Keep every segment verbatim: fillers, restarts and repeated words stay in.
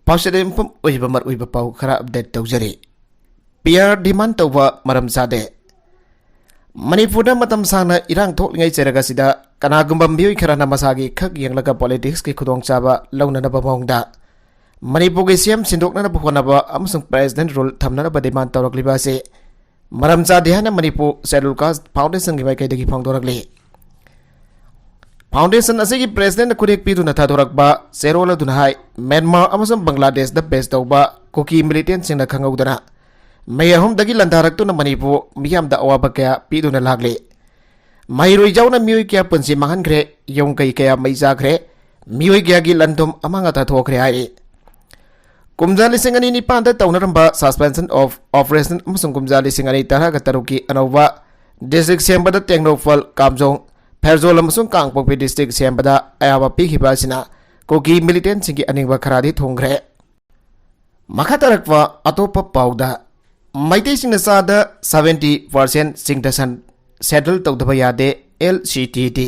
ꯄꯥꯎꯆꯦꯗ ꯌꯨꯝꯐꯝ ꯑꯣꯏꯕ ꯃꯔꯨꯑꯣꯏꯕ ꯄꯥꯎ ꯈꯔ ꯑꯞꯗꯦꯠ ꯇꯧꯖꯔꯤ꯫ ꯄꯤ ꯑꯥꯔ ꯗꯤꯃꯥꯟ ꯇꯧꯕ ꯃꯔꯝ ꯆꯥꯗꯦ꯫ ꯃꯅꯤꯄꯨꯔꯗ ꯃꯇꯝ ꯁꯥꯡꯅ ꯏꯔꯥꯡ ꯊꯣꯛꯂꯤꯉꯩ ꯆꯩꯔꯛ ꯑꯁꯤꯗ ꯀꯅꯥꯒꯨꯝꯕ ꯃꯤꯑꯣꯏ ꯈꯔꯅ ꯃꯁꯥꯒꯤ ꯈꯛ ꯌꯦꯡꯂꯒ ꯄꯣꯂꯤꯇꯤꯛꯁꯀꯤ ꯈꯨꯗꯣꯡꯆꯥꯕ ꯂꯧꯅꯅꯕ ꯃꯑꯣꯡꯗ ꯃꯅꯤꯄꯨꯔꯒꯤ ꯁꯤ ꯑꯦꯝ ꯁꯤꯟꯗꯣꯛꯅꯅꯕ ꯍꯣꯠꯅꯕ ꯑꯃꯁꯨꯡ ꯄ꯭ꯔꯦꯁꯤꯗꯦꯟ ꯔꯨꯜ ꯊꯝꯅꯅꯕ ꯗꯤꯃꯥꯟ ꯇꯧꯔꯛꯂꯤꯕ ꯑꯁꯤ ꯃꯔꯝ ꯆꯥꯗꯦ ꯍꯥꯏꯅ ꯃꯅꯤꯄꯨꯔ ꯁꯦꯗꯨꯜ ꯀꯥꯁ ꯐꯥꯎꯟꯗꯦꯁꯟꯒꯤ ꯃꯥꯏꯀꯩꯗꯒꯤ ꯐꯣꯡꯗꯣꯔꯛꯂꯤ꯫ ꯐꯥꯎꯟꯗꯦꯁꯟ ꯑꯁꯤꯒꯤ ꯄ꯭ꯔꯦꯁꯤꯗꯦꯟꯠꯅ ꯈꯨꯔꯦꯛ ꯄꯤꯗꯨꯅ ꯊꯥꯗꯣꯔꯛꯄ ꯆꯦꯔꯣꯜ ꯑꯗꯨꯅ ꯍꯥꯏ, ꯃ꯭ꯌꯥꯟꯃꯥꯔ ꯑꯃꯁꯨꯡ ꯕꯪꯒ꯭ꯂꯥꯗꯦꯁꯇ ꯕꯦꯁ ꯇꯧꯕ ꯀꯨꯀꯤ ꯃꯤꯂꯤꯇꯦꯟꯠꯁꯤꯡꯅ ꯈꯪꯍꯧꯗꯅ ꯃꯦ ꯑꯍꯨꯝꯗꯒꯤ ꯂꯥꯟꯗꯥꯔꯛꯇꯨꯅ ꯃꯅꯤꯄꯨꯔ ꯃꯤꯌꯥꯝꯗ ꯑꯋꯥꯕ ꯀꯌꯥ ꯄꯤꯗꯨꯅ ꯂꯥꯛꯂꯤ꯫ ꯃꯍꯩꯔꯣꯏ ꯌꯥꯎꯅ ꯃꯤꯑꯣꯏ ꯀꯌꯥ ꯄꯨꯟꯁꯤ ꯃꯥꯡꯍꯟꯈ꯭ꯔꯦ, ꯌꯨꯝ ꯀꯩ ꯀꯌꯥ ꯃꯩ ꯆꯥꯈ꯭ꯔꯦ, ꯃꯤꯑꯣꯏ ꯀꯌꯥꯒꯤ ꯂꯟ ꯊꯨꯝ ꯑꯃꯥꯡ ꯑꯇꯥ ꯊꯣꯛꯈ꯭ꯔꯦ ꯍꯥꯏꯔꯤ꯫ ꯀꯨꯝꯖꯥ ꯂꯤꯁꯤꯡ ꯑꯅꯤ ꯅꯤꯄꯥꯟꯗ ꯇꯧꯅꯔꯝꯕ suspension of operation ꯑꯃꯁꯨꯡ ꯀꯨꯝꯖꯥ ꯂꯤꯁꯤꯡ ꯑꯅꯤ ꯇꯔꯥꯒ ꯇꯔꯨꯛꯀꯤ ꯑꯅꯧꯕ ꯗꯤꯁꯇ꯭ꯔꯤꯛ ꯁꯦꯝꯕꯗ ꯇꯦꯡꯅꯧꯄꯜ, ꯀꯥꯝꯖꯣꯡ, ꯐꯦꯔꯖꯣꯜ ꯑꯃꯁꯨꯡ ꯀꯥꯡꯄꯣꯛꯄꯤ ꯗꯤꯁꯇ꯭ꯔꯤꯛ ꯁꯦꯝꯕꯗ ꯑꯌꯥꯕ ꯄꯤꯈꯤꯕ ꯑꯁꯤꯅ ꯀꯨꯀꯤ ꯃꯤꯂꯤꯇꯦꯟꯠꯁꯤꯡꯒꯤ ꯑꯅꯤꯡꯕ ꯈꯔꯗꯤ ꯊꯨꯡꯈ꯭ꯔꯦ꯫ ꯃꯈꯥ ꯇꯥꯔꯛꯄ ꯑꯇꯣꯞꯄ ꯄꯥꯎꯗ, ꯃꯩꯇꯩꯁꯤꯡꯅ ꯆꯥꯗ seventy percent ꯆꯤꯡꯗ ꯁꯟ ꯁꯦꯗꯜ ꯇꯧꯗꯕ ꯌꯥꯗꯦ, ꯑꯦꯜ ꯁꯤ ꯇꯤ ꯇꯤ꯫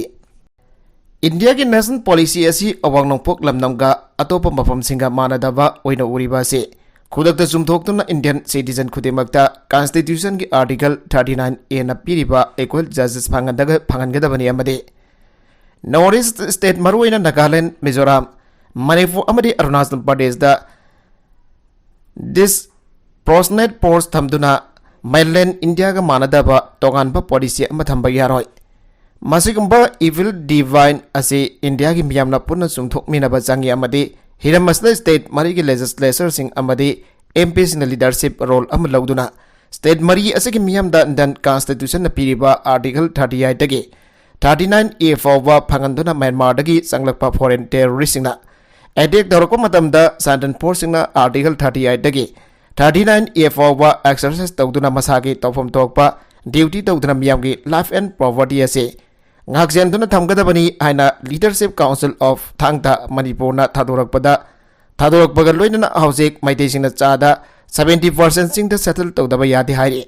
ꯏꯟꯗꯤꯌꯥꯒꯤ ꯅꯦꯁꯅꯦꯜ ꯄꯣꯂꯤꯁꯤ ꯑꯁꯤ ꯑꯋꯥꯡ ꯅꯣꯡꯄꯣꯛ ꯂꯝꯗꯝꯒ ꯑꯇꯣꯞꯄ ꯃꯐꯝꯁꯤꯡꯒ ꯃꯥꯟꯅꯗꯕ ꯑꯣꯏꯅ ꯎꯔꯤꯕ ꯑꯁꯤ ꯈꯨꯗꯛꯇ ꯆꯨꯝꯊꯣꯛꯇꯨꯅ ꯏꯟꯗꯤꯌꯟ ꯁꯤꯇꯤꯖꯟ ꯈꯨꯗꯤꯡꯃꯛꯇ ꯀꯟꯁꯇꯤꯇ꯭ꯌꯨꯁꯟꯒꯤ ꯑꯥꯔꯇꯤꯀꯜ thirty nine A ꯅ ꯄꯤꯔꯤꯕ equal justice ꯐꯪꯍꯟꯗꯒ-, ꯐꯪꯍꯟꯒꯗꯕꯅꯤ ꯑꯃꯗꯤ ꯅꯣꯔꯠ ꯏꯁ ꯁ꯭ꯇꯦꯠ, ꯃꯔꯨꯑꯣꯏꯅ ꯅꯥꯒꯥꯂꯦꯟ, ꯃꯤꯖꯣꯔꯥꯝ, ꯃꯅꯤꯄꯨꯔ ꯑꯃꯗꯤ ꯑꯔꯨꯅꯥꯆꯜ ꯄ꯭ꯔꯗꯦꯁꯇ disproportionate force ꯊꯝꯗꯨꯅ ꯃꯦꯟꯂꯦꯟ ꯏꯟꯗꯤꯌꯥꯒ ꯃꯥꯟꯅꯗꯕ ꯇꯣꯉꯥꯟꯕ ꯄꯣꯂꯤꯁꯤ ꯑꯃ ꯊꯝꯕ ꯌꯥꯔꯣꯏ꯫ ꯃꯁꯤꯒꯨꯝꯕ evil design ꯑꯁꯤ ꯏꯟꯗꯤꯌꯥꯒꯤ ꯃꯤꯌꯥꯝꯅ ꯄꯨꯟꯅ ꯆꯨꯝꯊꯣꯛꯃꯤꯟꯅꯕ ꯆꯪꯏ ꯑꯃꯗꯤ ꯍꯤꯔꯝ ꯑꯁꯤꯗ ꯁ꯭ꯇꯦꯠ ꯃꯔꯤꯒꯤ ꯂꯦꯖꯤꯁꯂꯦꯆꯔꯁꯤꯡ ꯑꯃꯗꯤ ꯑꯦꯝ ꯄꯤꯁꯤꯡꯅ ꯂꯤꯗꯔꯁꯤꯞ ꯔꯣꯜ ꯑꯃ ꯂꯧꯗꯨꯅ ꯁ꯭ꯇꯦꯠ ꯃꯔꯤ ꯑꯁꯤꯒꯤ ꯃꯤꯌꯥꯝꯗ ꯏꯟꯗꯤꯌꯟ ꯀꯟꯁꯇꯤꯇ꯭ꯌꯨꯁꯟꯅ ꯄꯤꯔꯤꯕ ꯑꯥꯔꯇꯤꯀꯜ thirty eight ꯗꯒꯤ thirty nine A ꯐꯥꯎꯕ ꯐꯪꯍꯟꯗꯨꯅ ꯃ꯭ꯌꯥꯟꯃꯥꯔꯗꯒꯤ ꯆꯪꯂꯛꯄ ꯐꯣꯔꯦꯟ ꯇꯦꯔꯣꯔꯤꯁꯁꯤꯡꯅ ꯑꯦꯇꯦꯛ ꯇꯧꯔꯛꯄ ꯃꯇꯝꯗ ꯁꯦꯟꯇ꯭ꯔꯦꯜ ꯐꯣꯔꯁꯁꯤꯡꯅ ꯑꯥꯔꯇꯤꯀꯜ thirty eight ꯗꯒꯤ thirty nine A ꯐꯥꯎꯕ ꯑꯦꯛꯁꯔꯁꯥꯏꯁ ꯇꯧꯗꯨꯅ ꯃꯁꯥꯒꯤ ꯇꯧꯐꯝ ꯊꯣꯛꯄ ꯗ꯭ꯌꯨꯇꯤ ꯇꯧꯗꯨꯅ ꯃꯤꯌꯥꯝꯒꯤ ꯂꯥꯏꯐ ꯑꯦꯟ ꯄ꯭ꯔꯣꯄꯔꯇꯤ ꯑꯁꯤ ꯉꯥꯛꯁꯦꯟꯗꯨꯅ ꯊꯝꯒꯗꯕꯅꯤ ꯍꯥꯏꯅ ꯂꯤꯗꯔꯁꯤꯞ ꯀꯥꯎꯟꯁꯤꯜ ꯑꯣꯐ ꯊꯥꯡ ꯇꯥ ꯃꯅꯤꯄꯨꯔꯅ ꯊꯥꯗꯣꯔꯛꯄꯗ, ꯊꯥꯗꯣꯔꯛꯄꯒ ꯂꯣꯏꯅꯅ ꯍꯧꯖꯤꯛ ꯃꯩꯇꯩꯁꯤꯡꯅ ꯆꯥꯗ seventy percent ꯆꯤꯡꯗ ꯁꯦꯇꯜ ꯇꯧꯗꯕ ꯌꯥꯗꯦ ꯍꯥꯏꯔꯤ꯫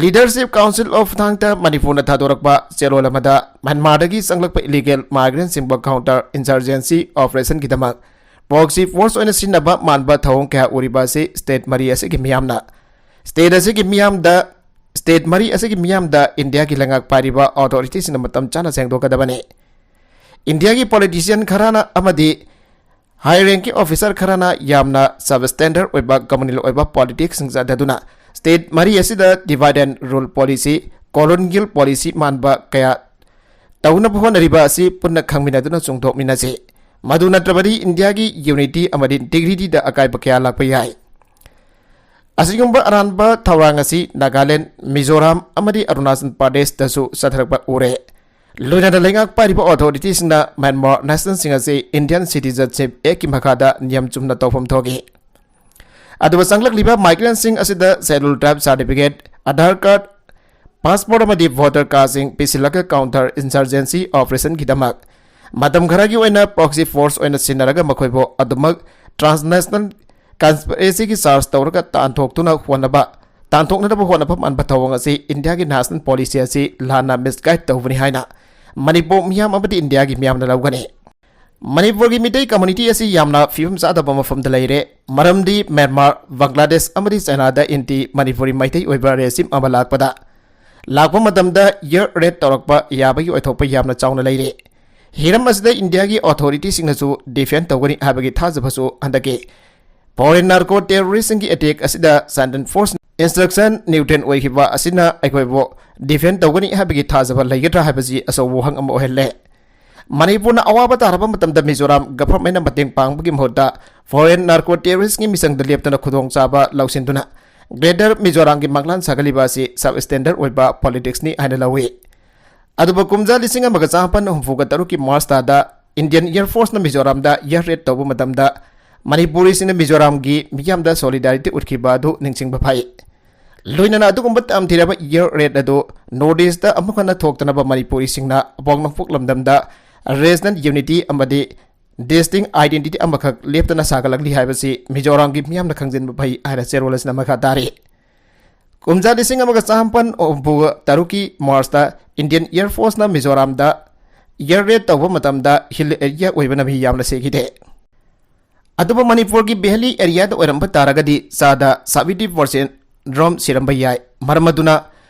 ꯂꯤꯗꯔꯁꯤꯞ ꯀꯥꯎꯟꯁꯤꯜ ꯑꯣꯐ ꯊꯥꯡ ꯇꯥ ꯃꯅꯤꯄꯨꯔꯅ ꯊꯥꯗꯣꯔꯛꯄ ꯆꯦꯔꯣꯜ ꯑꯃꯗ ꯃ꯭ꯌꯥꯟꯃꯥꯔꯗꯒꯤ ꯆꯪꯂꯛꯄ ꯏꯂꯤꯒꯦꯜ ꯃꯥꯏꯒ꯭ꯔꯦꯟꯠꯁꯤꯡꯕꯨ ꯀꯥꯎꯟꯇꯔ ꯏꯟꯁꯔꯖꯦꯟꯁꯤ ꯑꯣꯄꯔꯦꯁꯟꯒꯤꯗꯃꯛ ꯄ꯭ꯔꯣꯛꯁꯤ ꯐꯣꯔꯁ ꯑꯣꯏꯅ ꯁꯤꯖꯤꯟꯅꯕ ꯃꯥꯟꯕ ꯊꯧꯑꯣꯡ ꯀꯌꯥ ꯎꯔꯤꯕ ꯑꯁꯤ ꯁ꯭ꯇꯦꯠ ꯃꯔꯤ ꯑꯁꯤꯒꯤ ꯃꯤꯌꯥꯝꯅ ꯁ꯭ꯇꯦꯠ ꯑꯁꯤꯒꯤ ꯃꯤꯌꯥꯝꯗ ꯁ꯭ꯇꯦꯠ ꯃꯔꯤ ꯑꯁꯤꯒꯤ ꯃꯤꯌꯥꯝꯗ ꯏꯟꯗꯤꯌꯥꯒꯤ ꯂꯩꯉꯥꯛ ꯄꯥꯏꯔꯤꯕ ꯑꯣꯊꯣꯔꯤꯇꯤꯁꯤꯡꯅ ꯃꯇꯝ ꯆꯥꯅ ꯁꯦꯡꯗꯣꯛꯀꯗꯕꯅꯤ꯫ ꯏꯟꯗꯤꯌꯥꯒꯤ ꯄꯣꯂꯤꯇꯤꯁꯤꯌꯟ ꯈꯔꯅ ꯑꯃꯗꯤ ꯍꯥꯏ ꯔꯦꯡꯀꯤꯡ ꯑꯣꯐꯤꯁꯥꯔ ꯈꯔꯅ ꯌꯥꯝꯅ ꯁꯕ ꯁ꯭ꯇꯦꯟꯗꯔꯗ ꯑꯣꯏꯕ ꯀꯝꯃꯨꯅꯦꯜ ꯑꯣꯏꯕ ꯄꯣꯂꯤꯇꯤꯛꯁꯁꯤꯡ ꯆꯠꯊꯗꯨꯅ ꯁ꯭ꯇꯦꯠ ꯃꯔꯤ ꯑꯁꯤꯗ ꯗꯤꯚꯥꯏꯗ and rule policy, colonial policy ꯃꯥꯟꯕ ꯀꯌꯥ ꯇꯧꯅꯕ ꯍꯣꯠꯅꯔꯤꯕ ꯑꯁꯤ ꯄꯨꯟꯅ ꯈꯪꯃꯤꯟꯅꯗꯨꯅ ꯆꯨꯝꯊꯣꯛꯃꯤꯟꯅꯁꯤ꯫ ꯃꯗꯨ ꯅꯠꯇ꯭ꯔꯕꯗꯤ ꯏꯟꯗꯤꯌꯥꯒꯤ ꯌꯨꯅꯤꯇꯤ ꯑꯃꯗꯤ ꯏꯟꯇꯤꯒ꯭ꯔꯤꯇꯤꯗ ꯑꯀꯥꯏꯕ ꯀꯌꯥ ꯂꯥꯛꯄ ꯌꯥꯏ꯫ ꯑꯁꯤꯒꯨꯝꯕ ꯑꯔꯥꯟꯕ ꯊꯧꯔꯥꯡ ꯑꯁꯤ ꯅꯥꯒꯥꯂꯦꯟ, ꯃꯤꯖꯣꯔꯥꯝ ꯑꯃꯗꯤ ꯑꯔꯨꯅꯥꯆꯜ ꯄ꯭ꯔꯗꯦꯁꯇꯁꯨ ꯆꯠꯊꯔꯛꯄ ꯎꯔꯦ꯫ ꯂꯣꯏꯅꯅ ꯂꯩꯉꯥꯛ ꯄꯥꯏꯔꯤꯕ ꯑꯣꯊꯣꯔꯤꯇꯤꯁꯤꯡꯅ ꯃ꯭ꯌꯥꯟꯃꯥꯔ ꯅꯦꯁꯅꯦꯜꯁꯤꯡ ꯑꯁꯤ ꯏꯟꯗꯤꯌꯟ ꯁꯤꯇꯤꯖꯟꯁꯤꯞ ꯑꯦꯛꯀꯤ ꯃꯈꯥꯗ ꯅꯤꯌꯝ ꯆꯨꯝꯅ ꯇꯧꯐꯝ ꯊꯣꯛꯏ꯫ ꯑꯗꯨꯒ ꯆꯪꯂꯛꯂꯤꯕ ꯃꯥꯏꯒ꯭ꯔꯦꯟꯁꯤꯡ ꯑꯁꯤꯗ ꯁꯦꯗꯨꯜ ꯇ꯭ꯔꯥꯏꯕ ꯁꯥꯔꯇꯤꯐꯤꯀꯦꯠ, ꯑꯙꯥꯔ ꯀꯥꯔꯗ, ꯄꯥꯁꯄꯣꯔꯠ ꯑꯃꯗꯤ ꯚꯣꯇꯔ ꯀꯥꯔꯗꯁꯤꯡ ꯄꯤꯁꯤꯜꯂꯒ ꯀꯥꯎꯟꯇꯔ ꯏꯟꯁꯔꯖꯦꯟꯁꯤ ꯑꯣꯄꯔꯦꯁꯟꯒꯤꯗꯃꯛ ꯃꯇꯝ ꯈꯔꯒꯤ ꯑꯣꯏꯅ ꯄ꯭ꯔꯣꯛꯁꯤ ꯐꯣꯔꯁ ꯑꯣꯏꯅ ꯁꯤꯖꯤꯟꯅꯔꯒ ꯃꯈꯣꯏꯕꯨ ꯑꯗꯨꯃꯛ ꯇ꯭ꯔꯥꯟꯁꯅꯦꯁꯅꯦꯜ ꯀꯟꯁꯄꯤꯔꯦꯁꯤꯒꯤ ꯆꯥꯔꯖ ꯇꯧꯔꯒ ꯇꯥꯟꯊꯣꯛꯇꯨꯅ ꯍꯣꯠꯅꯕ, ꯇꯥꯟꯊꯣꯛꯅꯅꯕ ꯍꯣꯠꯅꯕ ꯃꯥꯟꯕ ꯊꯧꯑꯣꯡ ꯑꯁꯤ ꯏꯟꯗꯤꯌꯥꯒꯤ ꯅꯦꯁꯅꯦꯜ ꯄꯣꯂꯤꯁꯤ ꯑꯁꯤ ꯂꯥꯟꯅ ꯃꯤꯁꯒꯥꯏꯗ ꯇꯧꯕꯅꯤ ꯍꯥꯏꯅ ꯃꯅꯤꯄꯨꯔ ꯃꯤꯌꯥꯝ ꯑꯃꯗꯤ ꯏꯟꯗꯤꯌꯥꯒꯤ ꯃꯤꯌꯥꯝꯅ ꯂꯧꯒꯅꯤ꯫ ꯃꯅꯤꯄꯨꯔꯒꯤ ꯃꯤꯇꯩ ꯀꯝꯃꯨꯅꯤꯇꯤ ꯑꯁꯤ ꯌꯥꯝꯅ ꯐꯤꯕꯝ ꯆꯥꯗꯕ ꯃꯐꯝꯗ ꯂꯩꯔꯦ, ꯃꯔꯝꯗꯤ ꯃ꯭ꯌꯥꯟꯃꯥꯔ, ꯕꯪꯒ꯭ꯂꯥꯗꯦꯁ ꯑꯃꯗꯤ ꯆꯥꯏꯅꯥꯗ ꯑꯦꯟꯇꯤ ꯃꯅꯤꯄꯨꯔꯤ ꯃꯩꯇꯩ ꯑꯣꯏꯕ ꯔꯦꯖꯤꯝ ꯑꯃ ꯂꯥꯛꯄꯗ, ꯂꯥꯛꯄ ꯃꯇꯝꯗ ꯏꯌꯔ ꯔꯦꯗ ꯇꯧꯔꯛꯄ ꯌꯥꯕꯒꯤ ꯑꯣꯏꯊꯣꯛꯄ ꯌꯥꯝꯅ ꯆꯥꯎꯅ ꯂꯩꯔꯦ꯫ ꯍꯤꯔꯝ ꯑꯁꯤꯗ ꯏꯟꯗꯤꯌꯥꯒꯤ ꯑꯣꯊꯣꯔꯤꯇꯤꯁꯤꯡꯅꯁꯨ ꯗꯤꯐꯦꯟ ꯇꯧꯒꯅꯤ ꯍꯥꯏꯕꯒꯤ ꯊꯥꯖꯕꯁꯨ ꯍꯟꯗꯛꯀꯤ ꯐꯣꯔꯦꯟ ꯅꯥꯔꯀꯣ ꯇꯦꯔꯣꯔꯤꯁꯁꯤꯡꯒꯤ ꯑꯦꯇꯦꯛ ꯑꯁꯤꯗ ꯁꯦꯟꯇ꯭ꯔꯦꯜ ꯐꯣꯔꯁ ꯏꯟꯁꯇ꯭ꯔꯛꯁꯟ ꯅ꯭ꯌꯨꯇ꯭ꯔꯦꯟ ꯑꯣꯏꯈꯤꯕ ꯑꯁꯤꯅ ꯑꯩꯈꯣꯏꯕꯨ ꯗꯤꯐꯦꯟ ꯇꯧꯒꯅꯤ ꯍꯥꯏꯕꯒꯤ ꯊꯥꯖꯕ ꯂꯩꯒꯗ꯭ꯔꯥ ꯍꯥꯏꯕꯁꯤ ꯑꯆꯧꯕ ꯋꯥꯍꯪ ꯑꯃ ꯑꯣꯏꯍꯜꯂꯦ꯫ ꯃꯅꯤꯄꯨꯔꯅ ꯑꯋꯥꯕ ꯇꯥꯔꯕ ꯃꯇꯝꯗ ꯃꯤꯖꯣꯔꯥꯝ ꯒꯚꯔꯟꯃꯦꯟꯠꯅ ꯃꯇꯦꯡ ꯄꯥꯡꯕꯒꯤ ꯃꯍꯨꯠꯇ ꯐꯣꯔꯦꯟ ꯅꯥꯔꯀꯣ ꯇꯦꯔꯣꯔꯤꯁ꯭ꯠꯀꯤ ꯃꯤꯆꯪꯗ ꯂꯦꯞꯇꯅ ꯈꯨꯗꯣꯡꯆꯥꯕ ꯂꯧꯁꯤꯟꯗꯨꯅ ꯒ꯭ꯔꯦꯇꯔ ꯃꯤꯖꯣꯔꯥꯝꯒꯤ ꯃꯪꯂꯥꯟ ꯁꯥꯒꯠꯂꯤꯕ ꯑꯁꯤ ꯁꯕ ꯁ꯭ꯇꯦꯟꯗꯔꯗ ꯑꯣꯏꯕ ꯄꯣꯂꯤꯇꯤꯛꯁꯅꯤ ꯍꯥꯏꯅ ꯂꯧꯏ꯫ ꯑꯗꯨꯕꯨ ꯀꯨꯝꯖꯥ ꯂꯤꯁꯤꯡ ꯑꯃꯒ ꯆꯥꯃꯥꯄꯟ ꯍꯨꯝꯐꯨꯒ ꯇꯔꯨꯛꯀꯤ ꯃꯥꯔꯆ ꯊꯥꯗ ꯏꯟꯗꯤꯌꯟ ꯑꯦꯌꯔ ꯐꯣꯔꯁꯅ ꯃꯤꯖꯣꯔꯥꯝꯗ ꯑꯦꯌꯔ ꯔꯦꯗ ꯇꯧꯕ ꯃꯇꯝꯗ ꯃꯅꯤꯄꯨꯔꯤꯁꯤꯡꯅ ꯃꯤꯖꯣꯔꯥꯝꯒꯤ ꯃꯤꯌꯥꯝꯗ ꯁꯣꯂꯤꯗꯥꯔꯤꯇꯤ ꯎꯠꯈꯤꯕ ꯑꯗꯨ ꯅꯤꯡꯁꯤꯡꯕ ꯐꯩ꯫ ꯂꯣꯏꯅꯅ ꯑꯗꯨꯒꯨꯝꯕ ꯇꯝꯊꯤꯔꯕ ꯑꯦꯌꯔ ꯔꯦꯗ ꯑꯗꯨ ꯅꯣꯔꯠ ꯏꯁꯇ ꯑꯃꯨꯛ ꯍꯟꯅ ꯊꯣꯛꯇꯅꯕ ꯃꯅꯤꯄꯨꯔꯤꯁꯤꯡꯅ ꯑꯄꯣꯛꯅꯣꯡꯄꯣꯛ ꯂꯝꯗꯝꯗ ꯔꯤꯖꯅꯦꯜ ꯌꯨꯅꯤꯇꯤ ꯑꯃꯗꯤ ꯗꯤꯁꯇꯤꯡ ꯑꯥꯏꯗꯦꯟꯇꯤꯇꯤ ꯑꯃꯈꯛ ꯂꯦꯞꯇꯅ ꯁꯥꯒꯠꯂꯛꯂꯤ ꯍꯥꯏꯕꯁꯤ ꯃꯤꯖꯣꯔꯥꯝꯒꯤ ꯃꯤꯌꯥꯝꯅ ꯈꯪꯖꯤꯟꯕ ꯐꯩ ꯍꯥꯏꯅ ꯆꯦꯔꯣꯜ ꯑꯁꯤꯅ ꯃꯈꯥ ꯇꯥꯔꯤ꯫ ꯀꯨꯝꯖꯥ ꯂꯤꯁꯤꯡ ꯑꯃꯒ ꯆꯥꯃꯥꯄꯟ ꯍꯨꯝꯐꯨ ꯇꯔꯨꯛꯀꯤ ꯃꯥꯔꯆꯇ ꯏꯟꯗꯤꯌꯟ ꯑꯦꯌꯔ ꯐꯣꯔꯁꯅ ꯃꯤꯖꯣꯔꯥꯝꯗ ꯑꯦꯌꯔ ꯔꯦꯗ ꯇꯧꯕ ꯃꯇꯝꯗ ꯍꯤꯜ ꯑꯦꯔꯤꯌꯥ ꯑꯣꯏꯕꯅ ꯃꯤ ꯌꯥꯝꯅ ꯁꯤꯈꯤꯗꯦ꯫ ꯑꯗꯨꯕꯨ ꯃꯅꯤꯄꯨꯔꯒꯤ ꯚꯦꯂꯤ ꯑꯦꯔꯤꯌꯥꯗ ꯑꯣꯏꯔꯝꯕ ꯇꯥꯔꯒꯗꯤ ꯆꯥꯗ seventy percent ꯔꯣꯝ ꯁꯤꯔꯝꯕ ꯌꯥꯏ꯫ ꯃꯔꯝ ꯑꯗꯨꯅ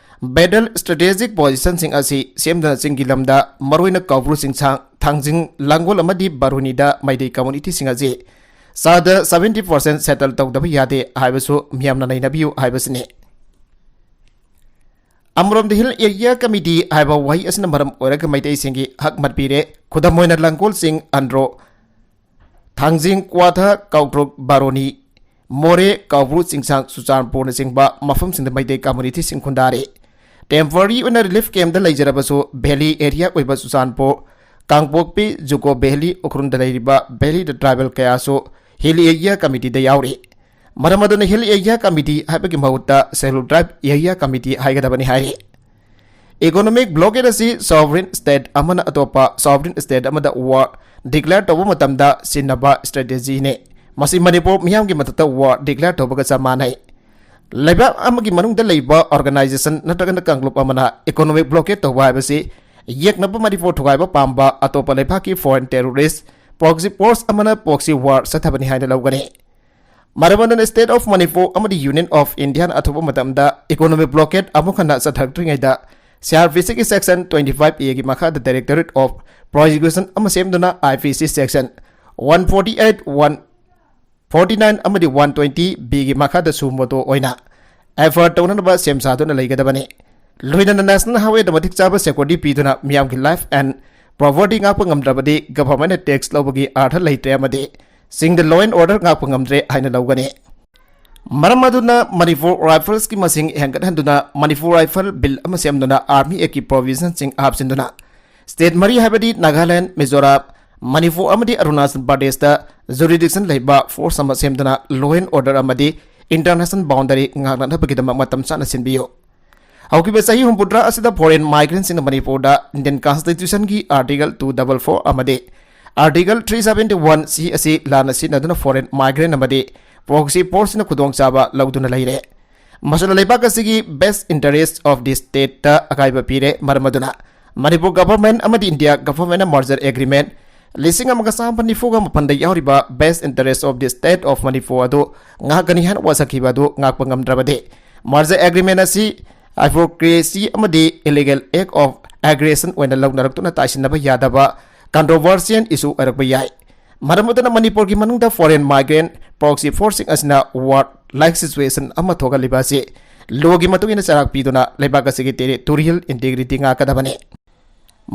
battle strategic positionꯁꯤꯡ ꯑꯁꯤ ꯁꯦꯝꯗꯨꯅ ꯆꯤꯡꯒꯤ ꯂꯝꯗ ꯃꯔꯨꯑꯣꯏꯅ ꯀꯧꯕ꯭ꯔꯨ ꯆꯤꯡꯁꯥꯡ, ꯊꯥꯡꯖꯤꯡ, ꯂꯥꯡꯒꯣꯜ ꯑꯃꯗꯤ ꯕꯥꯔꯨꯅꯤꯗ ꯃꯩꯇꯩ communityꯁꯤꯡ ꯑꯁꯤ ꯆꯥꯗ seventy percent settle ꯇꯧꯗꯕ ꯌꯥꯗꯦ ꯍꯥꯏꯕꯁꯨ ꯃꯤꯌꯥꯝꯅ ꯅꯩꯅꯕꯤꯌꯨ ꯍꯥꯏꯕꯁꯤꯅꯤ꯫ ꯑꯃꯔꯣꯝꯗ Hill Area Committee ꯍꯥꯏꯕ ꯋꯥꯍꯩ ꯑꯁꯤꯅ ꯃꯔꯝ ꯑꯣꯏꯔꯒ ꯃꯩꯇꯩꯁꯤꯡꯒꯤ ꯍꯛ ꯃꯠꯄꯤꯔꯦ꯫ ꯈꯨꯗꯝ ꯑꯣꯏꯅ ꯂꯥꯡꯒꯣꯜ ꯆꯤꯡ, ꯑꯟꯗ꯭ꯔꯣ, ꯊꯥꯡꯖꯤꯡ, ꯀ꯭ꯋꯥꯊꯥ, ꯀꯥꯎꯇ꯭ꯔꯨꯛ, ꯕꯥꯔꯣꯅꯤ, ꯃꯣꯔꯦ, ꯀꯥꯎꯕ꯭ꯔꯨ ꯆꯤꯡꯁꯥꯡ, ꯆꯨꯔꯆꯥꯟꯄꯨꯔꯅꯆꯤꯡꯕ ꯃꯐꯝꯁꯤꯡꯗ ꯃꯩꯇꯩ communityꯁꯤꯡ ꯈꯨꯟꯗꯥꯔꯤ꯫ Temporary ꯑꯣꯏꯅ relief campꯇ ꯂꯩꯖꯔꯕꯁꯨ valley area ꯑꯣꯏꯕ ꯆꯨꯔꯆꯥꯟꯄꯨꯔ, ꯀꯥꯡꯄꯣꯛꯄꯤ, ꯖꯨꯀꯣ valley, ꯎꯈ꯭ꯔꯨꯜꯗ ꯂꯩꯔꯤꯕ valleyꯗ tribal ꯀꯌꯥꯁꯨ Hill Area Committeeꯗ ꯌꯥꯎꯔꯤ꯫ ꯃꯔꯝ ꯑꯗꯨꯅ Hill Area Committee ꯍꯥꯏꯕꯒꯤ ꯃꯍꯨꯠꯇ Scheduled Tribe Area Committee ꯍꯥꯏꯒꯗꯕꯅꯤ ꯍꯥꯏꯔꯤ꯫ Economic blockade ꯑꯁꯤ sovereign state ꯑꯃꯅ ꯑꯇꯣꯞꯄ sovereign state ꯑꯃꯗ war declare ꯇꯧꯕ ꯃꯇꯝꯗ ꯁꯤꯖꯤꯟꯅꯕ strategyꯅꯤ꯫ ꯃꯁꯤ ꯃꯅꯤꯄꯨꯔ ꯃꯤꯌꯥꯝꯒꯤ ꯃꯊꯛꯇ war declare ꯇꯧꯕꯒ ꯆꯞ ꯃꯥꯟꯅꯩ꯫ ꯂꯩꯕꯥꯛ ꯑꯃꯒꯤ ꯃꯅꯨꯡꯗ ꯂꯩꯕ organization ꯅꯠꯇ꯭ꯔꯒꯅ ꯀꯥꯡꯂꯨꯞ ꯑꯃꯅ economic blockade ꯇꯧꯕ ꯍꯥꯏꯕꯁꯤ ꯌꯦꯛꯅꯕ ꯃꯅꯤꯄꯨꯔ ꯊꯨꯒꯥꯏꯕ ꯄꯥꯝꯕ ꯑꯇꯣꯞꯄ ꯂꯩꯕꯥꯛꯀꯤ foreign terrorist proxy force ꯑꯃꯅ proxy war ꯆꯠꯊꯕꯅꯤ ꯍꯥꯏꯅ ꯂꯧꯒꯅꯤ꯫ ꯃꯔꯝ ꯑꯗꯨꯅ State of Manipur ꯑꯃꯗꯤ Union of Indiaꯅ ꯑꯊꯨꯕ ꯃꯇꯝꯗ economic blockade ꯑꯃꯨꯛ ꯍꯟꯅ ꯆꯠꯊꯔꯛꯇ꯭ꯔꯤꯉꯩꯗ CrPCꯒꯤ section twenty five Aꯒꯤ ꯃꯈꯥꯗ Directorate of Prosecution ꯑꯃ ꯁꯦꯝꯗꯨꯅ IPC section one forty eight, one forty nine ꯑꯃꯗꯤ one twenty Bꯒꯤ ꯃꯈꯥꯗ suo motu ꯑꯣꯏꯅ FIR ꯇꯧꯅꯅꯕ ꯁꯦꯝ ꯁꯥꯗꯨꯅ ꯂꯩꯒꯗꯕꯅꯤ꯫ ꯂꯣꯏꯅꯅ national highwayꯗ ꯃꯇꯤꯛ ꯆꯥꯕ security ꯄꯤꯗꯨꯅ ꯃꯤꯌꯥꯝꯒꯤ life and property ꯉꯥꯛꯄ ꯉꯝꯗ꯭ꯔꯕꯗꯤ governmentꯅ tax ꯂꯧꯕꯒꯤ ꯑꯔꯊ ꯂꯩꯇ꯭ꯔꯦ ꯑꯃꯗꯤ ꯆꯤꯡꯗ law and order ꯉꯥꯛꯄ ꯉꯝꯗ꯭ꯔꯦ ꯍꯥꯏꯅ ꯂꯧꯒꯅꯤ꯫ ꯃꯔꯝ ꯑꯗꯨꯅ ꯃꯅꯤꯄꯨꯔ Riflesꯀꯤ ꯃꯁꯤꯡ ꯍꯦꯟꯒꯠꯍꯟꯗꯨꯅ Manipur Rifle Bill ꯑꯃ ꯁꯦꯝꯗꯨꯅ Army Actꯀꯤ provisionꯁꯤꯡ ꯍꯥꯞꯆꯤꯟꯗꯨꯅ state ꯃꯔꯤ ꯍꯥꯏꯕꯗꯤ ꯅꯥꯒꯥꯂꯦꯟ, ꯃꯤꯖꯣꯔꯥꯝ, ꯃꯅꯤꯄꯨꯔ ꯑꯃꯗꯤ ꯑꯔꯨꯅꯥꯆꯜ ꯄ꯭ꯔꯗꯦꯁꯇ jurisdiction ꯂꯩꯕ force ꯑꯃ ꯁꯦꯝꯗꯨꯅ law and order ꯑꯃꯗꯤ international boundary ꯉꯥꯛꯅꯅꯕꯒꯤꯗꯃꯛ ꯃꯇꯝ ꯆꯥꯅ ꯁꯤꯟꯕꯤꯌꯨ꯫ ꯍꯧꯈꯤꯕ ꯆꯍꯤ ꯍꯨꯝꯐꯨꯇꯔꯥ ꯑꯁꯤꯗ foreign migrantꯁꯤꯡꯅ ꯃꯅꯤꯄꯨꯔꯗ Indian Constitutionꯒꯤ Article two double four ꯑꯃꯗꯤ Article three seventy one C ꯑꯁꯤ ꯂꯥꯟꯅ ꯁꯤꯖꯤꯟꯅꯗꯨꯅ foreign migrant ꯑꯃꯗꯤ proxy forceꯅ ꯈꯨꯗꯣꯡꯆꯥꯕ ꯂꯧꯗꯨꯅ ꯂꯩꯔꯦ꯫ ꯃꯁꯤꯅ ꯂꯩꯕꯥꯛ ꯑꯁꯤꯒꯤ best interest of the stateꯇ ꯑꯀꯥꯏꯕ ꯄꯤꯔꯦ꯫ ꯃꯔꯝ ꯑꯗꯨꯅ ꯃꯅꯤꯄꯨꯔ government ꯑꯃꯗꯤ India governmentꯅ merger agreement ꯂꯤꯁꯤꯡ ꯑꯃꯒ ꯆꯥꯃꯥꯄꯟ ꯅꯤꯐꯨꯒ ꯃꯥꯄꯟꯗ ꯌꯥꯎꯔꯤꯕ Best Interest of the State of Manipur ꯑꯗꯨ ꯉꯥꯛꯀꯅꯤ ꯍꯥꯏꯅ ꯋꯥꯁꯛꯈꯤꯕ ꯑꯗꯨ ꯉꯥꯛꯄ ꯉꯝꯗ꯭ꯔꯕꯗꯤ, merger agreement ꯑꯁꯤ hypocrisy ꯑꯃꯗꯤ illegal act of aggression ꯑꯣꯏꯅ ꯂꯧꯅꯔꯛꯇꯨꯅ ꯇꯥꯏꯁꯤꯟꯅꯕ ꯌꯥꯗꯕ controversial issue ꯑꯣꯏꯔꯛꯄ ꯌꯥꯏ꯫ ꯃꯔꯝ ꯑꯗꯨꯅ ꯃꯅꯤꯄꯨꯔꯒꯤ ꯃꯅꯨꯡꯗ foreign migrant proxy force ꯁꯤꯡ ꯑꯁꯤꯅ war like situation ꯑꯃ ꯊꯣꯛꯍꯜꯂꯤꯕ ꯑꯁꯤ law ꯒꯤ ꯃꯇꯨꯡ ꯏꯟꯅ ꯆꯩꯔꯥꯛ ꯄꯤꯗꯨꯅ ꯂꯩꯕꯥꯛ ꯑꯁꯤꯒꯤ territorial integrity ꯉꯥꯛꯀꯗꯕꯅꯤ꯫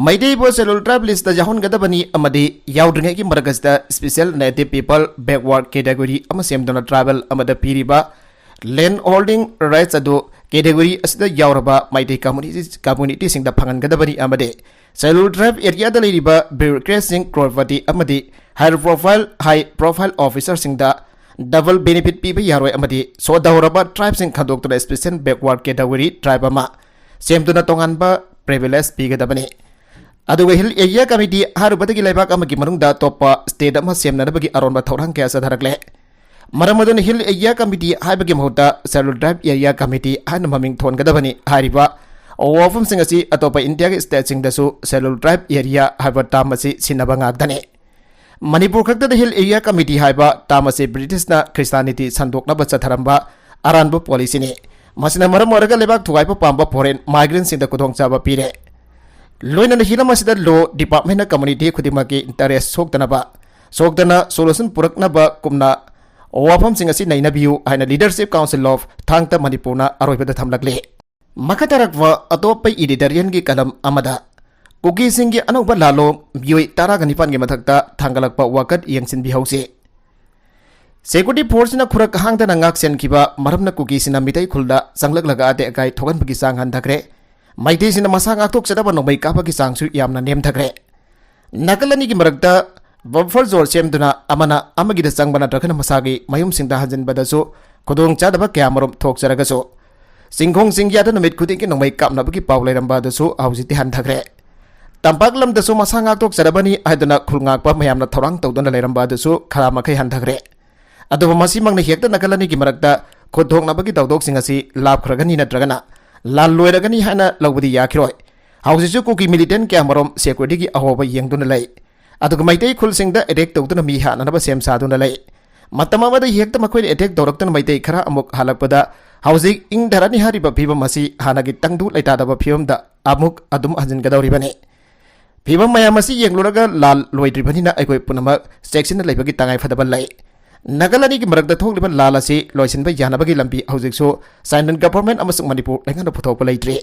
ꯃꯩꯇꯩꯕꯨ Scheduled Tribe list ꯇ ꯌꯥꯎꯍꯟꯒꯗꯕꯅꯤ ꯑꯃꯗꯤ ꯌꯥꯎꯗ꯭ꯔꯤꯉꯩꯒꯤ ꯃꯔꯛ ꯑꯁꯤꯗ special native people backward category ꯑꯃ ꯁꯦꯝꯗꯨꯅ tribal ꯑꯃꯗ ꯄꯤꯔꯤꯕ land holding rights ꯑꯗꯨ category ꯑꯁꯤꯗ ꯌꯥꯎꯔꯕ ꯃꯩꯇꯩ community, community ꯁꯤꯡꯗ ꯐꯪꯍꯟꯒꯗꯕꯅꯤ ꯑꯃꯗꯤ Scheduled Tribe area ꯗ ꯂꯩꯔꯤꯕ bureaucrat ꯁꯤꯡ, crorepati ꯑꯃꯗꯤ high profile, high profile officer ꯁꯤꯡꯗ double benefit ꯄꯤꯕ ꯌꯥꯔꯣꯏ ꯑꯃꯗꯤ ꯁꯣꯊꯍꯧꯔꯕ tribe ꯁꯤꯡ ꯈꯟꯗꯣꯛꯇꯨꯅ special backward category tribe ꯑꯃ ꯁꯦꯝꯗꯨꯅ ꯇꯣꯉꯥꯟꯕ privilege ꯄꯤꯒꯗꯕꯅꯤ꯫ ꯑꯗꯨꯒ Hill Area Committee ꯍꯥꯏꯔꯨꯕꯗꯒꯤ ꯂꯩꯕꯥꯛ ꯑꯃꯒꯤ ꯃꯅꯨꯡꯗ ꯑꯇꯣꯞꯄ state ꯑꯃ ꯁꯦꯝꯅꯅꯕꯒꯤ ꯑꯔꯣꯟꯕ ꯊꯧꯔꯥꯡ ꯀꯌꯥ ꯆꯠꯊꯔꯛꯂꯦ꯫ ꯃꯔꯝ ꯑꯗꯨꯅ Hill Area Committee ꯍꯥꯏꯕꯒꯤ ꯃꯍꯨꯠꯇ Scheduled Tribe Area Committee ꯍꯥꯏꯅ ꯃꯃꯤꯡ ꯊꯣꯟꯒꯗꯕꯅꯤ ꯍꯥꯏꯔꯤꯕ ꯋꯥꯐꯝꯁꯤꯡ ꯑꯁꯤ ꯑꯇꯣꯞꯄ ꯏꯟꯗꯤꯌꯥꯒꯤ state ꯁꯤꯡꯗꯁꯨ Scheduled Tribe Area ꯍꯥꯏꯕ term ꯑꯁꯤ ꯁꯤꯖꯤꯟꯅꯕ ꯉꯥꯛꯇꯅꯤ꯫ ꯃꯅꯤꯄꯨꯔ ꯈꯛꯇꯗ Hill Area Committee ꯍꯥꯏꯕ term ꯑꯁꯤ British ꯅ Christianity ꯁꯟꯗꯣꯛꯅꯕ ꯆꯠꯊꯔꯝꯕ ꯑꯔꯥꯟꯕ policy ꯅꯤ꯫ ꯃꯁꯤꯅ ꯃꯔꯝ ꯑꯣꯏꯔꯒ ꯂꯩꯕꯥꯛ ꯊꯨꯒꯥꯏꯕ ꯄꯥꯝꯕ foreign migrant ꯁꯤꯡꯗ ꯈꯨꯗꯣꯡꯆꯥꯕ ꯄꯤꯔꯦ꯫ ꯂꯣꯏꯅꯅ ꯍꯤꯔꯝ ꯑꯁꯤꯗ law department ꯅ community ꯈꯨꯗꯤꯡꯃꯛꯀꯤ interest ꯁꯣꯛꯇꯅꯕ, ꯁꯣꯛꯇꯅ solution ꯄꯨꯔꯛꯅꯕ ꯀꯨꯝꯅ ꯋꯥꯐꯝꯁꯤꯡ ꯑꯁꯤ ꯅꯩꯅꯕꯤꯌꯨ ꯍꯥꯏꯅ Leadership Council of ꯊꯥꯡꯇ ꯃꯅꯤꯄꯨꯔꯅ ꯑꯔꯣꯏꯕꯗ ꯊꯝꯂꯛꯂꯤ꯫ ꯃꯈꯥ ꯇꯥꯔꯛꯄ ꯑꯇꯣꯞꯄ editorial ꯒꯤ column ꯑꯃꯗ ꯀꯨꯀꯤꯁꯤꯡꯒꯤ ꯑꯅꯧꯕ ꯂꯥꯂꯣꯡ ꯃꯤꯑꯣꯏ ꯇꯔꯥꯒ ꯅꯤꯄꯥꯟꯒꯤ ꯃꯊꯛꯇ ꯊꯥꯡꯒꯠꯂꯛꯄ ꯋꯥꯀꯠ ꯌꯦꯡꯁꯤꯟꯕꯤꯍꯧꯁꯤ꯫ Security force ꯁꯤꯅ ꯈꯨꯔꯛ ꯍꯥꯡꯗꯅ ꯉꯥꯛ ꯁꯦꯟꯈꯤꯕ ꯃꯔꯝꯅ ꯀꯨꯀꯤꯁꯤꯡꯅ ꯃꯤꯇꯩ ꯈꯨꯜꯗ ꯆꯪꯂꯛꯂꯒ ꯑꯇꯦꯛ ꯑꯀꯥꯏ ꯊꯣꯛꯍꯟꯕꯒꯤ ꯆꯥꯡ ꯍꯟꯊꯈ꯭ꯔꯦ꯫ ꯃꯩꯇꯩꯁꯤꯡꯅ ꯃꯁꯥ ꯉꯥꯛꯊꯣꯛꯆꯅꯕ ꯅꯣꯡꯃꯩ ꯀꯥꯞꯄꯒꯤ ꯆꯥꯡꯁꯨ ꯌꯥꯝꯅ ꯅꯦꯝꯊꯈ꯭ꯔꯦ꯫ ꯅꯥꯀꯜ ꯑꯅꯤꯒꯤ ꯃꯔꯛꯇ buffer zone ꯁꯦꯝꯗꯨꯅ ꯑꯃꯅ ꯑꯃꯒꯤꯗ ꯆꯪꯕ ꯅꯠꯇ꯭ꯔꯒꯅ ꯃꯁꯥꯒꯤ ꯃꯌꯨꯝꯁꯤꯡꯗ ꯍꯟꯖꯤꯟꯕꯗꯁꯨ ꯈꯨꯗꯣꯡꯆꯥꯗꯕ ꯀꯌꯥꯃꯔꯨꯝ ꯊꯣꯛꯆꯔꯒꯁꯨ, ꯆꯤꯡꯈꯣꯡ ꯆꯤꯡꯌꯥꯗ ꯅꯨꯃꯤꯠ ꯈꯨꯗꯤꯡꯒꯤ ꯅꯣꯡꯃꯩ ꯀꯥꯞꯅꯕꯒꯤ ꯄꯥꯎ ꯂꯩꯔꯝꯕ ꯑꯗꯨꯁꯨ ꯍꯧꯖꯤꯛꯇꯤ ꯍꯟꯊꯈ꯭ꯔꯦ꯫ ꯇꯝꯄꯥꯛ ꯂꯝꯗꯁꯨ ꯃꯁꯥ ꯉꯥꯛꯊꯣꯛꯆꯔꯕꯅꯤ ꯍꯥꯏꯗꯨꯅ ꯈꯨꯜ ꯉꯥꯛꯄ ꯃꯌꯥꯝꯅ ꯊꯧꯔꯥꯡ ꯇꯧꯗꯨꯅ ꯂꯩꯔꯝꯕ ꯑꯗꯨꯁꯨ ꯈꯔ ꯃꯈꯩ ꯍꯟꯊꯈ꯭ꯔꯦ꯫ ꯑꯗꯨꯕꯨ ꯃꯁꯤꯃꯛꯅ ꯍꯦꯛꯇ ꯅꯥꯀꯜ ꯑꯅꯤꯒꯤ ꯃꯔꯛꯇ ꯈꯨꯠ ꯊꯣꯛꯅꯕꯒꯤ ꯊꯧꯗꯣꯛꯁꯤꯡ ꯑꯁꯤ ꯂꯥꯞꯈ꯭ꯔꯒꯅꯤ ꯅꯠꯇ꯭ꯔꯒꯅ ꯂꯥꯜ ꯂꯣꯏꯔꯒꯅꯤ ꯍꯥꯏꯅ ꯂꯧꯕꯗꯤ ꯌꯥꯈꯤꯔꯣꯏ꯫ ꯍꯧꯖꯤꯛꯁꯨ ꯀꯨꯀꯤ militant ꯀꯌꯥꯃꯔꯨꯝ security ꯒꯤ ꯑꯍꯣꯕ ꯌꯦꯡꯗꯨꯅ ꯂꯩ꯫ ꯑꯗꯨꯒ ꯃꯩꯇꯩ ꯈꯨꯜꯁꯤꯡꯗ ꯑꯦꯇꯦꯛ ꯇꯧꯗꯨꯅ ꯃꯤ ꯍꯥꯠꯅꯅꯕ ꯁꯦꯝ ꯁꯥꯗꯨꯅ ꯂꯩ꯫ ꯃꯇꯝ ꯑꯃꯗ ꯍꯦꯛꯇ ꯃꯈꯣꯏꯅ ꯑꯦꯇꯦꯛ ꯇꯧꯔꯛꯇꯨꯅ ꯃꯩꯇꯩ ꯈꯔ ꯑꯃꯨꯛ ꯍꯜꯂꯛꯄꯗ, ꯍꯧꯖꯤꯛ ꯏꯪꯊꯔꯅꯤ ꯍꯥꯏꯔꯤꯕ ꯐꯤꯕꯝ ꯑꯁꯤ ꯍꯥꯟꯅꯒꯤ ꯇꯪꯗꯨ ꯂꯩꯇꯥꯗꯕ ꯐꯤꯕꯝꯗ ꯑꯃꯨꯛ ꯑꯗꯨꯝ ꯍꯟꯖꯤꯟꯒꯗꯧꯔꯤꯕꯅꯤ꯫ ꯐꯤꯕꯝ ꯃꯌꯥꯝ ꯑꯁꯤ ꯌꯦꯡꯂꯨꯔꯒ ꯂꯥꯜ ꯂꯣꯏꯗ꯭ꯔꯤꯕꯅꯤꯅ ꯑꯩꯈꯣꯏ ꯄꯨꯝꯅꯃꯛ ꯆꯦꯛꯁꯤꯟꯅ ꯂꯩꯕꯒꯤ ꯇꯉꯥꯏ ꯐꯗꯕ ꯂꯩ꯫ ꯅꯥꯒꯜ ꯑꯅꯤꯒꯤ ꯃꯔꯛꯇ ꯊꯣꯛꯂꯤꯕ ꯂꯥꯜ ꯑꯁꯤ ꯂꯣꯏꯁꯤꯟꯕ ꯌꯥꯅꯕꯒꯤ ꯂꯝꯕꯤ ꯍꯧꯖꯤꯛꯁꯨ central government ꯑꯃꯁꯨꯡ ꯃꯅꯤꯄꯨꯔ ꯂꯩꯉꯥꯛꯅ ꯄꯨꯊꯣꯛꯄ ꯂꯩꯇ꯭ꯔꯤ꯫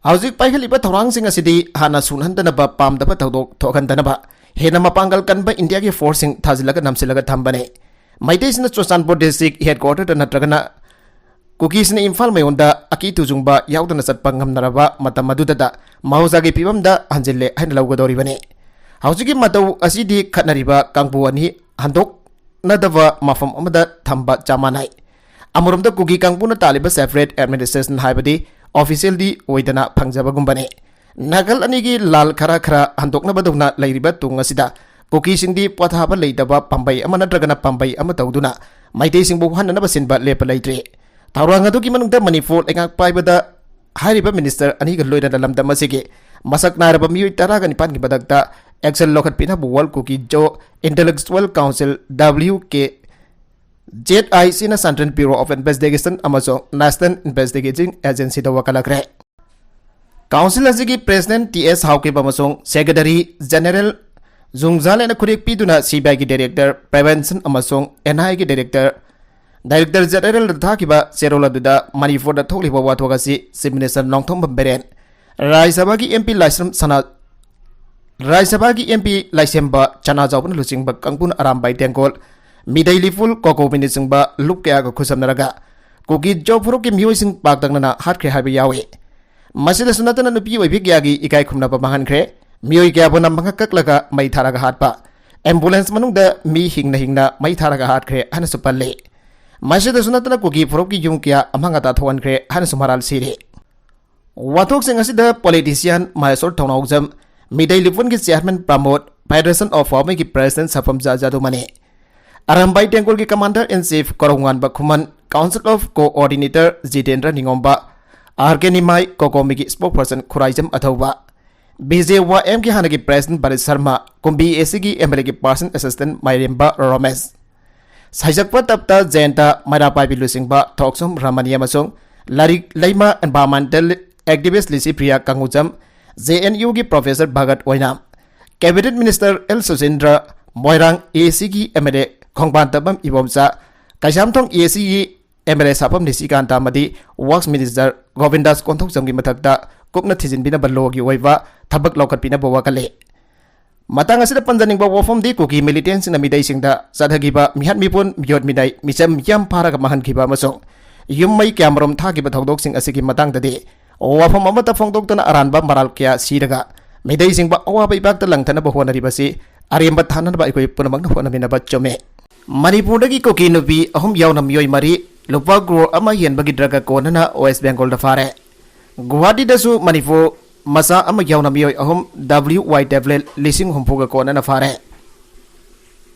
ꯍꯧꯖꯤꯛ ꯄꯥꯏꯈꯠꯂꯤꯕ ꯊꯧꯔꯥꯡꯁꯤꯡ ꯑꯁꯤꯗꯤ ꯍꯥꯟꯅ ꯁꯨꯍꯟꯗꯅꯕ, ꯄꯥꯝꯗꯕ ꯊꯧꯗꯣꯛ ꯊꯣꯛꯍꯟꯗꯅꯕ, ꯍꯦꯟꯅ ꯃꯄꯥꯡꯒꯜ ꯀꯟꯕ ꯏꯟꯗꯤꯌꯥꯒꯤ ꯐꯣꯔꯁꯁꯤꯡ ꯊꯥꯖꯤꯜꯂꯒ ꯅꯝꯁꯤꯜꯂꯒ ꯊꯝꯕꯅꯤ꯫ ꯃꯩꯇꯩꯁꯤꯡꯅ ꯆꯨꯔꯆꯥꯟꯄꯨꯔ district headquarterꯗ ꯅꯠꯇ꯭ꯔꯒꯅ ꯀꯨꯀꯤꯁꯤꯡꯅ ꯏꯝꯐꯥꯜ ꯃꯌꯣꯟꯗ ꯑꯀꯤ ꯇꯨꯖꯨꯡꯕ ꯌꯥꯎꯗꯅ ꯆꯠꯄ ꯉꯝꯅꯔꯕ ꯃꯇꯝ ꯑꯗꯨꯗꯇ ꯃꯍꯧꯁꯥꯒꯤ ꯐꯤꯕꯝꯗ ꯍꯟꯖꯤꯜꯂꯦ ꯍꯥꯏꯅ ꯂꯧꯒꯗꯧꯔꯤꯕꯅꯤ꯫ ꯍꯧꯖꯤꯛꯀꯤ ꯃꯇꯧ ꯑꯁꯤꯗꯤ ꯈꯠꯅꯔꯤꯕ ꯀꯥꯡꯕꯨ ꯑꯅꯤ ꯍꯟꯗꯣꯛꯅꯗꯕ ꯃꯐꯝ ꯑꯃꯗ ꯊꯝꯕ ꯆꯞ ꯃꯥꯟꯅꯩ꯫ ꯑꯃꯔꯣꯝꯗ ꯀꯨꯀꯤ ꯀꯥꯡꯕꯨꯅ ꯇꯥꯜꯂꯤꯕ separate administration ꯍꯥꯏꯕꯗꯤ officialꯗꯤ ꯑꯣꯏꯗꯅ ꯐꯪꯖꯕꯒꯨꯝꯕꯅꯤ꯫ ꯅꯥꯒꯜ ꯑꯅꯤꯒꯤ ꯂꯥꯜ ꯈꯔ ꯈꯔ ꯍꯟꯗꯣꯛꯅꯕꯗꯧꯅ ꯂꯩꯔꯤꯕ ꯇꯨꯡ ꯑꯁꯤꯗ ꯀꯨꯀꯤꯁꯤꯡꯗꯤ ꯄꯣꯊꯥꯕ ꯂꯩꯇꯕ ꯄꯥꯝꯕꯩ ꯑꯃ ꯅꯠꯇ꯭ꯔꯒꯅ ꯄꯥꯝꯕꯩ ꯑꯃ ꯇꯧꯗꯨꯅ ꯃꯩꯇꯩꯁꯤꯡꯕꯨ ꯍꯟꯅꯅꯕ ꯁꯤꯟꯕ ꯂꯦꯞꯄ ꯂꯩꯇ꯭ꯔꯤ꯫ ꯊꯧꯔꯥꯡ ꯑꯗꯨꯒꯤ ꯃꯅꯨꯡꯗ ꯃꯅꯤꯄꯨꯔ ꯂꯩꯉꯥꯛ ꯄꯥꯏꯕꯗ ꯍꯥꯏꯔꯤꯕ minister ꯑꯅꯤꯒ ꯂꯣꯏꯅꯅ ꯂꯝꯗꯝ ꯑꯁꯤꯒꯤ ꯃꯁꯛ ꯅꯥꯏꯔꯕ ꯃꯤꯑꯣꯏ ꯇꯔꯥꯒ ꯅꯤꯄꯥꯟꯒꯤ ꯃꯊꯛꯇ action ꯂꯧꯈꯠꯄꯤꯅꯕ World Kuki Zo Intellectual Council, W K Z I Cꯅ Central Bureau of Investigation ꯑꯃꯁꯨꯡ National Investigating Agencyꯗ ꯋꯥꯀꯠꯂꯛꯈ꯭ꯔꯦ꯫ Council ꯑꯁꯤꯒꯤ president T S ꯍꯥꯎꯀꯤꯞ ꯑꯃꯁꯨꯡ secretary general ꯖꯨꯡꯖꯥꯂꯦꯅ ꯈꯨꯔꯦꯛ ꯄꯤꯗꯨꯅ CBIꯒꯤ director Prevention ꯑꯃꯁꯨꯡ NIAꯒꯤ director, director generalꯗ ꯊꯥꯈꯤꯕ ꯆꯦꯔꯣꯜ ꯑꯗꯨꯗ ꯃꯅꯤꯄꯨꯔꯗ ꯊꯣꯛꯂꯤꯕ ꯋꯥꯊꯣꯛ ꯑꯁꯤ Chief Minister ꯅꯣꯡꯊꯣꯝꯕꯝ ꯕꯤꯔꯦꯟ, ꯔꯥꯖ꯭ꯌ ꯁꯚꯥꯒꯤ MP ꯂꯥꯏꯁ꯭ꯔꯝ ꯁꯅꯥ, ꯔꯥꯖ꯭ꯌ ꯁꯚꯥꯒꯤ MP ꯂꯥꯏꯁꯦꯝꯕ ꯆꯅꯥ ꯆꯥꯎꯕꯅ ꯂꯨꯆꯤꯡꯕ ꯀꯥꯡꯕꯨꯅ ꯑꯔꯥꯝꯕꯥꯏ ꯇꯦꯡꯒꯣꯜ, ꯃꯤꯗꯩ ꯂꯤꯐꯨꯜ ꯀꯣꯀꯣ ꯃꯤꯅꯆꯤꯡꯕ ꯂꯨꯞ ꯀꯌꯥꯒ ꯈꯨꯠꯁꯝꯅꯔꯒ ꯀꯨꯀꯤ ꯖꯣ ꯐꯨꯔꯨꯞꯀꯤ ꯃꯤꯑꯣꯏꯁꯤꯡ ꯄꯥꯛꯇꯛꯅꯅ ꯍꯥꯠꯈ꯭ꯔꯦ ꯍꯥꯏꯕ ꯌꯥꯎꯏ꯫ ꯃꯁꯤꯗꯁꯨ ꯅꯠꯇꯅ ꯅꯨꯄꯤ ꯑꯣꯏꯕꯤ ꯀꯌꯥꯒꯤ ꯏꯀꯥꯏ ꯈꯨꯝꯅꯕ ꯃꯥꯡꯍꯟꯈ꯭ꯔꯦ꯫ ꯃꯤꯑꯣꯏ ꯀꯌꯥꯕꯨ ꯅꯝꯕ ꯀꯛꯂꯒ ꯃꯩ ꯊꯥꯔꯒ ꯍꯥꯠꯄ, ambulance ꯃꯅꯨꯡꯗ ꯃꯤ ꯍꯤꯡꯅ ꯍꯤꯡꯅ ꯃꯩ ꯊꯥꯔꯒ ꯍꯥꯠꯈ꯭ꯔꯦ ꯍꯥꯏꯅꯁꯨ ꯄꯜꯂꯤ꯫ ꯃꯁꯤꯗꯁꯨ ꯅꯠꯇꯅ ꯀꯨꯀꯤ ꯐꯨꯔꯨꯞꯀꯤ ꯌꯨꯝ ꯀꯌꯥ ꯑꯃꯥꯡ ꯑꯇꯥ ꯊꯣꯛꯍꯟꯈ꯭ꯔꯦ ꯍꯥꯏꯅꯁꯨ ꯃꯔꯥꯜ ꯁꯤꯔꯤ꯫ ꯋꯥꯊꯣꯛꯁꯤꯡ ꯑꯁꯤꯗ politician Mysore Thounaojam, Meitei ꯂꯤꯄꯨꯟꯒꯤ chairman ꯄ꯭ꯔꯃꯣꯗ, Federation of Power ꯒꯤ president ꯁꯐꯝꯖꯥ ꯖꯥꯗꯨꯃꯅꯤ, Arambai ꯇꯦꯡꯒꯣꯜꯒꯤ commander in chief ꯀꯣꯔꯧꯉꯥꯟꯕ Khuman, Council of Coordinator Jitendra ꯅꯤꯉꯣꯝꯕ, R K Nimai, ꯀꯣꯀꯣꯃꯤꯒꯤ spokesperson Khuraijam ꯑꯊꯧꯕ, B J Y Mꯒꯤ ꯍꯥꯟꯅꯒꯤ president ꯕꯔꯤꯁ Sharma, ꯀꯨꯝꯕꯤ A Cꯒꯤ M L Aꯒꯤ personal assistant ꯃꯥꯏꯔꯦꯝꯕ ꯔꯣꯃꯦꯁ, ꯁꯩꯁꯛꯄ ꯇꯞꯇ ꯖꯌꯟꯇ, ꯃꯩꯔꯥ ꯄꯥꯏꯕꯤ ꯂꯨꯆꯤꯡꯕ ꯊꯣꯛꯁꯨꯝ ꯔꯃꯅꯤ ꯑꯃꯁꯨꯡ ꯂꯥꯏꯔꯤꯛ ꯂꯩꯃ environmental activist Licypriya ꯀꯪꯒꯨꯖꯝ, J N Uꯒꯤ professor Bhagat Oinam, cabinet minister L ꯁꯨꯆꯤꯟꯗ꯭ꯔ, Moirang A Cꯒꯤ M L A ꯈꯣꯡꯕꯥꯟ ꯇꯝꯕꯝ Ibomcha, Keishamthong A Cꯒꯤ M L A ꯁꯥꯐꯝ ꯅꯤꯁꯤꯀꯥꯟꯇ ꯑꯃꯗꯤ works minister ꯒꯣꯕꯤꯟꯗꯥꯁ ꯀꯣꯟꯊꯧꯖꯝꯒꯤ ꯃꯊꯛꯇ ꯀꯨꯞꯅ ꯊꯤꯖꯤꯟꯕꯤꯅꯕ lawꯒꯤ ꯑꯣꯏꯕ ꯊꯕꯛ ꯂꯧꯈꯠꯄꯤꯅꯕ ꯋꯥꯀꯠꯂꯤ꯫ ꯃꯇꯥꯡ ꯑꯁꯤꯗ ꯄꯟꯖꯅꯤꯡꯕ ꯋꯥꯐꯝꯗꯤ ꯀꯨꯀꯤ militantꯁꯤꯡꯅ ꯃꯤꯇꯩꯁꯤꯡꯗ ꯆꯠꯊꯈꯤꯕ ꯃꯤꯍꯥꯠ ꯃꯤꯄꯨꯟ, ꯃꯤꯑꯣꯠ ꯃꯤꯅꯩ, ꯃꯤꯆꯝ ꯃꯤꯌꯥꯝ ꯐꯥꯔꯒ ꯃꯥꯡꯍꯟꯈꯤꯕ ꯑꯃꯁꯨꯡ ꯌꯨꯝ ꯃꯩ ꯀꯌꯥꯃꯔꯨꯝ ꯊꯥꯈꯤꯕ ꯊꯧꯗꯣꯛꯁꯤꯡ ꯑꯁꯤꯒꯤ ꯃꯇꯥꯡꯗꯗꯤ ꯋꯥꯐꯝ ꯑꯃꯠꯇ ꯐꯣꯡꯗꯣꯛꯇꯅ ꯑꯔꯥꯟꯕ ꯃꯔꯥꯜ ꯀꯌꯥ ꯁꯤꯔꯒ ꯃꯤꯇꯩꯁꯤꯡꯕꯨ ꯑꯋꯥꯕ ꯏꯄꯥꯛꯇ ꯂꯪꯊꯅꯕ ꯍꯣꯠꯅꯔꯤꯕꯁꯤ ꯑꯔꯦꯝꯕ ꯊꯥꯅꯅꯕ ꯑꯩꯈꯣꯏ ꯄꯨꯝꯅꯃꯛꯅ ꯍꯣꯠꯅꯃꯤꯟꯅꯕ ꯆꯨꯝꯃꯤ꯫ ꯃꯅꯤꯄꯨꯔꯗꯒꯤ ꯀꯨꯀꯤ ꯅꯨꯄꯤ ꯑꯍꯨꯝ ꯌꯥꯎꯅ ꯃꯤꯑꯣꯏ ꯃꯔꯤ ꯂꯨꯄꯥ ꯀ꯭ꯔꯣꯔ ꯑꯃ ꯍꯦꯟꯕꯒꯤ drugꯒ ꯀꯣꯟꯅꯅ West Bengalꯗ ꯐꯥꯔꯦ꯫ ꯒꯨꯋꯥꯍꯥꯇꯤꯗꯁꯨ ꯃꯅꯤꯄꯨꯔ ꯃꯆꯥ ꯑꯃ ꯌꯥꯎꯅ ꯃꯤꯑꯣꯏ ꯑꯍꯨꯝ W Y tablet ꯂꯤꯁꯤꯡ ꯍꯨꯝꯐꯨꯒ ꯀꯣꯟꯅꯅ ꯐꯥꯔꯦ꯫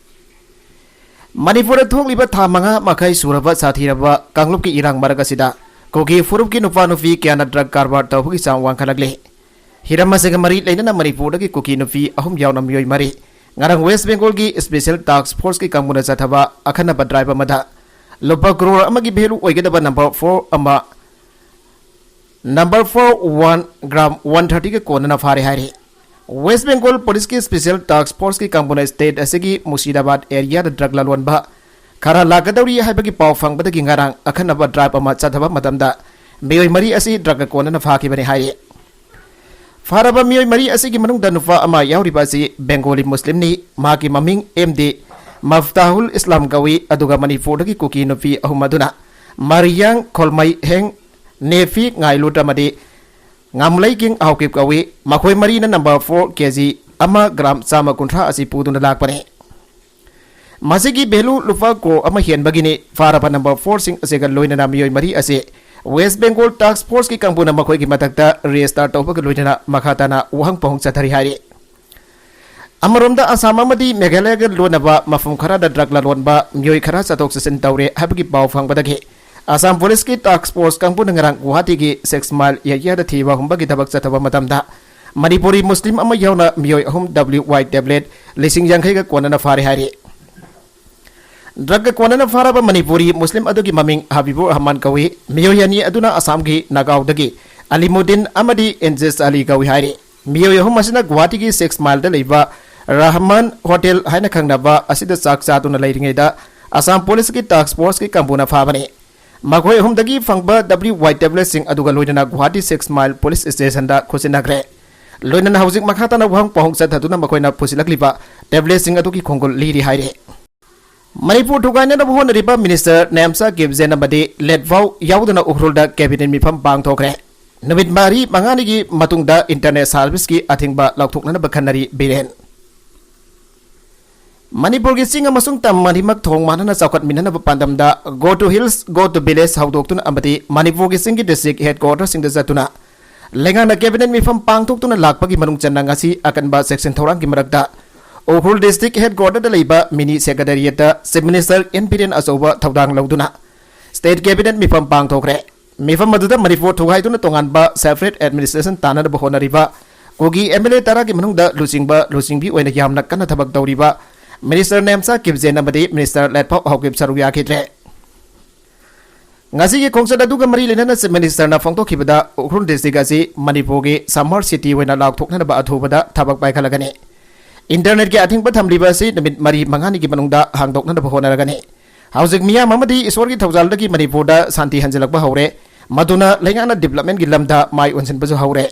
ꯃꯅꯤꯄꯨꯔꯗ ꯊꯣꯛꯂꯤꯕ ꯊꯥ ꯃꯉꯥ ꯃꯈꯥꯏ ꯁꯨꯔꯕ ꯁꯥꯊꯤꯔꯕ ꯀꯥꯡꯂꯨꯞꯀꯤ ꯏꯔꯥꯡ ꯃꯔꯛ ꯑꯁꯤꯗ ꯀꯨꯀꯤ ꯐꯨꯔꯨꯞꯀꯤ ꯅꯨꯄꯥ ꯅꯨꯄꯤ ꯀꯌꯥꯅ drug ꯀꯔꯕꯥꯔ ꯇꯧꯕꯒꯤ ꯆꯥꯡ ꯋꯥꯡꯈꯠꯂꯛꯂꯤ꯫ ꯍꯤꯔꯝ ꯑꯁꯤꯒ ꯃꯔꯤ ꯂꯩꯅꯅ ꯃꯅꯤꯄꯨꯔꯗꯒꯤ ꯀꯨꯀꯤ ꯅꯨꯄꯤ ꯑꯍꯨꯝ ꯌꯥꯎꯅ ꯃꯤꯑꯣꯏ ꯃꯔꯤ ꯉꯔꯥꯡ West Bengalꯒꯤ special task forceꯀꯤ ꯀꯥꯡꯕꯨꯅ ꯆꯠꯊꯕ ꯑꯈꯟꯅꯕ drive ꯑꯃꯗ ꯂꯨꯄꯥ ꯀ꯭ꯔꯣꯔ ꯑꯃꯒꯤ value ꯑꯣꯏꯒꯗꯕ number four ꯑꯃ number four one gram one thirtyꯒ ꯀꯣꯟꯅꯅ ꯐꯥꯔꯦ ꯍꯥꯏꯔꯤ꯫ West Bengal policeꯀꯤ special task forceꯀꯤ ꯀꯥꯡꯕꯨꯅ state ꯑꯁꯤꯒꯤ ꯃꯨꯔꯁꯤꯗꯥꯕꯥꯗ areaꯗ drug ꯂꯂꯣꯟꯕ ꯈꯔ ꯂꯥꯛꯀꯗꯧꯔꯤ ꯍꯥꯏꯕꯒꯤ ꯄꯥꯎ ꯐꯪꯕꯗꯒꯤ ꯉꯔꯥꯡ ꯑꯈꯟꯅꯕ drive ꯑꯃ ꯆꯠꯊꯕ ꯃꯇꯝꯗ ꯃꯤꯑꯣꯏ ꯃꯔꯤ ꯑꯁꯤ drugꯒ ꯀꯣꯟꯅꯅ ꯐꯥꯈꯤꯕꯅꯤ ꯍꯥꯏꯔꯤ꯫ ꯐꯥꯔꯕ ꯃꯤꯑꯣꯏ ꯃꯔꯤ ꯑꯁꯤꯒꯤ ꯃꯅꯨꯡꯗ ꯅꯨꯄꯥ ꯑꯃ ꯌꯥꯎꯔꯤꯕ ꯑꯁꯤ Bengali Muslimꯅꯤ꯫ ꯃꯍꯥꯛꯀꯤ ꯃꯃꯤꯡ M D ꯃꯐꯇꯥꯍꯨꯜ ꯏꯁꯂꯥꯝ ꯀꯧꯏ, ꯑꯗꯨꯒ ꯃꯅꯤꯄꯨꯔꯗꯒꯤ ꯀꯨꯀꯤ ꯅꯨꯄꯤ ꯑꯍꯨꯝ ꯑꯗꯨꯅ ꯃꯔꯤꯌꯥꯡ ꯈꯣꯜꯃꯩ ꯍꯦꯡ, ꯅꯦꯐꯤ ꯉꯥꯏꯂꯨꯠ ꯑꯃꯗꯤ ꯉꯥꯃꯨꯂꯩ ꯀꯤꯡ ꯍꯥꯎꯀꯤꯞ ꯀꯧꯏ꯫ ꯃꯈꯣꯏ ꯃꯔꯤꯅ number four K G ꯑꯃ gram ꯆꯥꯝꯃ ꯀꯨꯟꯊ꯭ꯔꯥ ꯑꯁꯤ ꯄꯨꯗꯨꯅ ꯂꯥꯛꯄꯅꯤ꯫ ꯃꯁꯤꯒꯤ value ꯂꯨꯄꯥ ꯀ꯭ꯔꯣꯔ ꯑꯃ ꯍꯦꯟꯕꯒꯤꯅꯤ꯫ ꯐꯥꯔꯕ number fourꯁꯤꯡ ꯑꯁꯤꯒ ꯂꯣꯏꯅꯅ ꯃꯤꯑꯣꯏ ꯃꯔꯤ ꯑꯁꯤ West Bengal task forceꯀꯤ ꯀꯥꯡꯕꯨꯅ ꯃꯈꯣꯏꯒꯤ ꯃꯊꯛꯇ register ꯇꯧꯕꯒ ꯂꯣꯏꯅꯅ ꯃꯈꯥ ꯇꯥꯅ ꯋꯥꯍꯪ ꯄꯥꯎꯍꯪ ꯆꯠꯊꯔꯤ ꯍꯥꯏꯔꯤ꯫ ꯑꯃꯔꯣꯝꯗ ꯑꯁꯥꯝ ꯑꯃꯗꯤ ꯃꯦꯘꯥꯂꯌꯒ ꯂꯣꯟꯅꯕ ꯃꯐꯝ ꯈꯔꯗ drug ꯂꯂꯣꯟꯕ ꯃꯤꯑꯣꯏ ꯈꯔ ꯆꯠꯊꯣꯛ ꯆꯠꯁꯤꯟ ꯇꯧꯔꯦ ꯍꯥꯏꯕꯒꯤ ꯄꯥꯎ ꯐꯪꯕꯗꯒꯤ ꯑꯁꯥꯝ policeꯀꯤ task force ꯀꯥꯡꯕꯨꯅ ꯉꯔꯥꯡ ꯒꯨꯋꯥꯍꯥꯇꯤꯒꯤ Six Mile areaꯗ ꯊꯤꯕ ꯍꯨꯝꯕꯒꯤ ꯊꯕꯛ ꯆꯠꯊꯕ ꯃꯇꯝꯗ ꯃꯅꯤꯄꯨꯔꯤ ꯃꯨꯁꯂꯤꯝ ꯑꯃ ꯌꯥꯎꯅ ꯃꯤꯑꯣꯏ ꯑꯍꯨꯝ W Y tablet ꯂꯤꯁꯤꯡ ꯌꯥꯡꯈꯩꯒ ꯀꯣꯟꯅꯅ ꯐꯥꯔꯦ ꯍꯥꯏꯔꯤ꯫ ꯗ꯭ꯔꯒꯀ ꯀꯣꯟꯅꯅ ꯐꯥꯔꯕ ꯃꯅꯤꯄꯨꯔꯤ ꯃꯨꯁꯂꯤꯝ ꯑꯗꯨꯒꯤ ꯃꯃꯤꯡ ꯍꯕꯤꯕꯨꯔ ꯔꯍꯃꯥꯟ ꯀꯧꯏ꯫ ꯃꯤꯑꯣꯏ ꯑꯅꯤ ꯑꯗꯨꯅ ꯑꯁꯥꯝꯒꯤ ꯅꯥꯒꯥꯎꯗꯒꯤ ꯑꯂꯤꯃꯨꯗꯤꯟ ꯑꯃꯗꯤ ꯏꯟꯖꯤꯁ ꯑꯂꯤ ꯀꯧꯏ ꯍꯥꯏꯔꯤ꯫ ꯃꯤꯑꯣꯏ ꯑꯍꯨꯝ ꯑꯁꯤꯅ ꯒꯨꯋꯥꯍꯥꯇꯤꯒꯤ ꯁꯤꯛꯁ ꯃꯥꯏꯜꯗ ꯂꯩꯕ ꯔꯍꯃꯥꯟ ꯍꯣꯇꯦꯜ ꯍꯥꯏꯅ ꯈꯪꯅꯕ ꯑꯁꯤꯗ ꯆꯥꯛ ꯆꯥꯗꯨꯅ ꯂꯩꯔꯤꯉꯩꯗ ꯑꯁꯥꯝ ꯄꯨꯂꯤꯁꯀꯤ ꯇꯥꯛꯁ ꯐꯣꯔꯁꯀꯤ ꯀꯥꯡꯕꯨꯅ ꯐꯥꯕꯅꯤ꯫ ꯃꯈꯣꯏ ꯑꯍꯨꯝꯗꯒꯤ ꯐꯪꯕ W Y tabletꯁꯤꯡ ꯑꯗꯨꯒ ꯂꯣꯏꯅꯅ ꯒꯨꯋꯥꯍꯥꯇꯤ ꯁꯤꯛꯁ ꯃꯥꯏꯜ ꯄꯨꯂꯤꯁ ꯁ꯭ꯇꯦꯁꯟꯗ ꯈꯨꯠꯁꯤꯟꯅꯈ꯭ꯔꯦ꯫ ꯂꯣꯏꯅꯅ ꯍꯧꯖꯤꯛ ꯃꯈꯥ ꯇꯥꯅ ꯋꯥꯍꯪ ꯄꯥꯎꯍꯪ ꯆꯠꯊꯗꯨꯅ ꯃꯈꯣꯏꯅ ꯄꯨꯁꯤꯜꯂꯛꯂꯤꯕ tabletꯁꯤꯡ ꯑꯗꯨꯒꯤ ꯈꯣꯡꯒꯨꯜ ꯂꯤꯔꯤ ꯍꯥꯏꯔꯤ꯫ ꯃꯅꯤꯄꯨꯔ ꯊꯨꯒꯥꯏꯅꯅꯕ ꯍꯣꯠꯅꯔꯤꯕ ꯃꯤꯅꯤꯁꯇꯔ ꯅꯦꯝꯆꯥ ꯀꯤꯞꯖꯦꯟ ꯑꯃꯗꯤ ꯂꯦꯠꯐꯥꯎ ꯌꯥꯎꯗꯅ ꯎꯈ꯭ꯔꯨꯜꯗ ꯀꯦꯕꯤꯅꯦꯠ ꯃꯤꯐꯝ ꯄꯥꯡꯊꯣꯛꯈ꯭ꯔꯦ꯫ ꯅꯨꯃꯤꯠ ꯃꯔꯤ ꯃꯉꯥꯅꯤꯒꯤ ꯃꯇꯨꯡꯗ ꯏꯟꯇꯔꯅꯦꯠ ꯁꯥꯔꯚꯤꯁꯀꯤ ꯑꯊꯤꯡꯕ ꯂꯧꯊꯣꯛꯅꯅꯕ ꯈꯟꯅꯔꯤ ꯕꯤꯔꯦꯟ꯫ ꯃꯅꯤꯄꯨꯔꯒꯤ ꯆꯤꯡ ꯑꯃꯁꯨꯡ ꯇꯝ ꯑꯅꯤꯃꯛ ꯊꯣꯡ ꯃꯥꯟꯅꯅ ꯆꯥꯎꯈꯠꯃꯤꯟꯅꯅꯕ ꯄꯥꯟꯗꯝꯗ Go to Hills, Go to Village ꯍꯧꯗꯣꯛꯇꯨꯅ ꯑꯃꯗꯤ ꯃꯅꯤꯄꯨꯔꯒꯤ ꯆꯤꯡꯒꯤ ꯗꯤꯁꯇ꯭ꯔꯤꯛ ꯍꯦꯗꯀ꯭ꯋꯥꯇꯔꯁꯤꯡꯗ ꯆꯠꯇꯨꯅ ꯂꯩꯉꯥꯛꯅ ꯀꯦꯕꯤꯅꯦꯠ ꯃꯤꯐꯝ ꯄꯥꯡꯊꯣꯛꯇꯨꯅ ꯂꯥꯛꯄꯒꯤ ꯃꯅꯨꯡ ꯆꯟꯅ ꯉꯁꯤ ꯑꯀꯟꯕ ꯆꯦꯛꯁꯤꯟ ꯊꯧꯔꯥꯡꯒꯤ ꯃꯔꯛꯇ ꯎꯈ꯭ꯔꯨꯜ ꯗꯤꯁꯇ꯭ꯔꯤꯛ ꯍꯦꯗꯀ꯭ꯋꯥꯇꯔꯗ ꯂꯩꯕ ꯃꯤꯅꯤ ꯁꯦꯀ꯭ꯔꯦꯇꯦꯔꯤꯌꯦꯠꯇ ꯆꯤꯐ ꯃꯤꯅꯤꯁꯇꯔ ꯑꯦꯟ ꯕꯤꯔꯦꯟ ꯑꯆꯧꯕ ꯊꯧꯗꯥꯡ ꯂꯧꯗꯨꯅ ꯁ꯭ꯇꯦꯠ ꯀꯦꯕꯤꯅꯦꯠ ꯃꯤꯐꯝ ꯄꯥꯡꯊꯣꯛꯈ꯭ꯔꯦ꯫ ꯃꯤꯐꯝ ꯑꯗꯨꯗ ꯃꯅꯤꯄꯨꯔ ꯊꯨꯒꯥꯏꯗꯨꯅ ꯇꯣꯉꯥꯟꯕ separate administration ꯇꯥꯟꯅꯅꯕ ꯍꯣꯠꯅꯔꯤꯕ ꯀꯨꯀꯤ M L A ꯇꯔꯥꯒꯤ ꯃꯅꯨꯡꯗ ꯂꯨꯆꯤꯡꯕ ꯂꯨꯆꯤꯡꯕꯤ ꯑꯣꯏꯅ ꯌꯥꯝꯅ ꯀꯟꯅ ꯊꯕꯛ ꯇꯧꯔꯤꯕ ꯃꯤꯅꯤꯁꯇꯔ ꯅꯦꯝꯆꯥ ꯀꯤꯞꯖꯦꯟ ꯑꯃꯗꯤ ꯃꯤꯅꯤꯁꯇꯔ ꯂꯦꯠꯐꯥꯎ ꯍꯥꯎꯀꯤꯞ ꯁꯔꯨꯛ ꯌꯥꯈꯤꯗ꯭ꯔꯦ꯫ ꯉꯁꯤꯒꯤ ꯈꯣꯡꯆꯠ ꯑꯗꯨꯒ ꯃꯔꯤ ꯂꯩꯅꯅ ꯆꯤꯐ ꯃꯤꯅꯤꯁꯇꯔꯅ ꯐꯣꯡꯗꯣꯛꯈꯤꯕꯗ ꯎꯈ꯭ꯔꯨꯜ ꯗꯤꯁꯇ꯭ꯔꯤꯛ ꯑꯁꯤ ꯃꯅꯤꯄꯨꯔꯒꯤ ꯁꯝꯃꯔ ꯁꯤꯇꯤ ꯑꯣꯏꯅ ꯂꯥꯎꯊꯣꯛꯅꯅꯕ ꯑꯊꯨꯕꯗ ꯊꯕꯛ ꯄꯥꯏꯈꯠꯂꯒꯅꯤ꯫ ꯏꯟꯇꯔꯅꯦꯠꯀꯤ ꯑꯊꯤꯡꯕ ꯊꯝꯂꯤꯕ ꯑꯁꯤ ꯅꯨꯃꯤꯠ ꯃꯔꯤ ꯃꯉꯥꯅꯤꯒꯤ ꯃꯅꯨꯡꯗ ꯍꯥꯡꯗꯣꯛꯅꯅꯕ ꯍꯣꯠꯅꯔꯒꯅꯤ꯫ ꯍꯧꯖꯤꯛ ꯃꯤꯌꯥꯝ ꯑꯃꯗꯤ ꯏꯁꯣꯔꯒꯤ ꯊꯧꯖꯥꯜꯗꯒꯤ ꯃꯅꯤꯄꯨꯔꯗ ꯁꯥꯟꯇꯤ ꯍꯟꯖꯤꯜꯂꯛꯄ ꯍꯧꯔꯦ꯫ ꯃꯗꯨꯅ ꯂꯩꯉꯥꯛꯅ ꯗꯤꯕ꯭ꯂꯞꯃꯦꯟꯒꯤ ꯂꯝꯗ ꯃꯥꯏ ꯑꯣꯟꯁꯤꯟꯕꯁꯨ ꯍꯧꯔꯦ꯫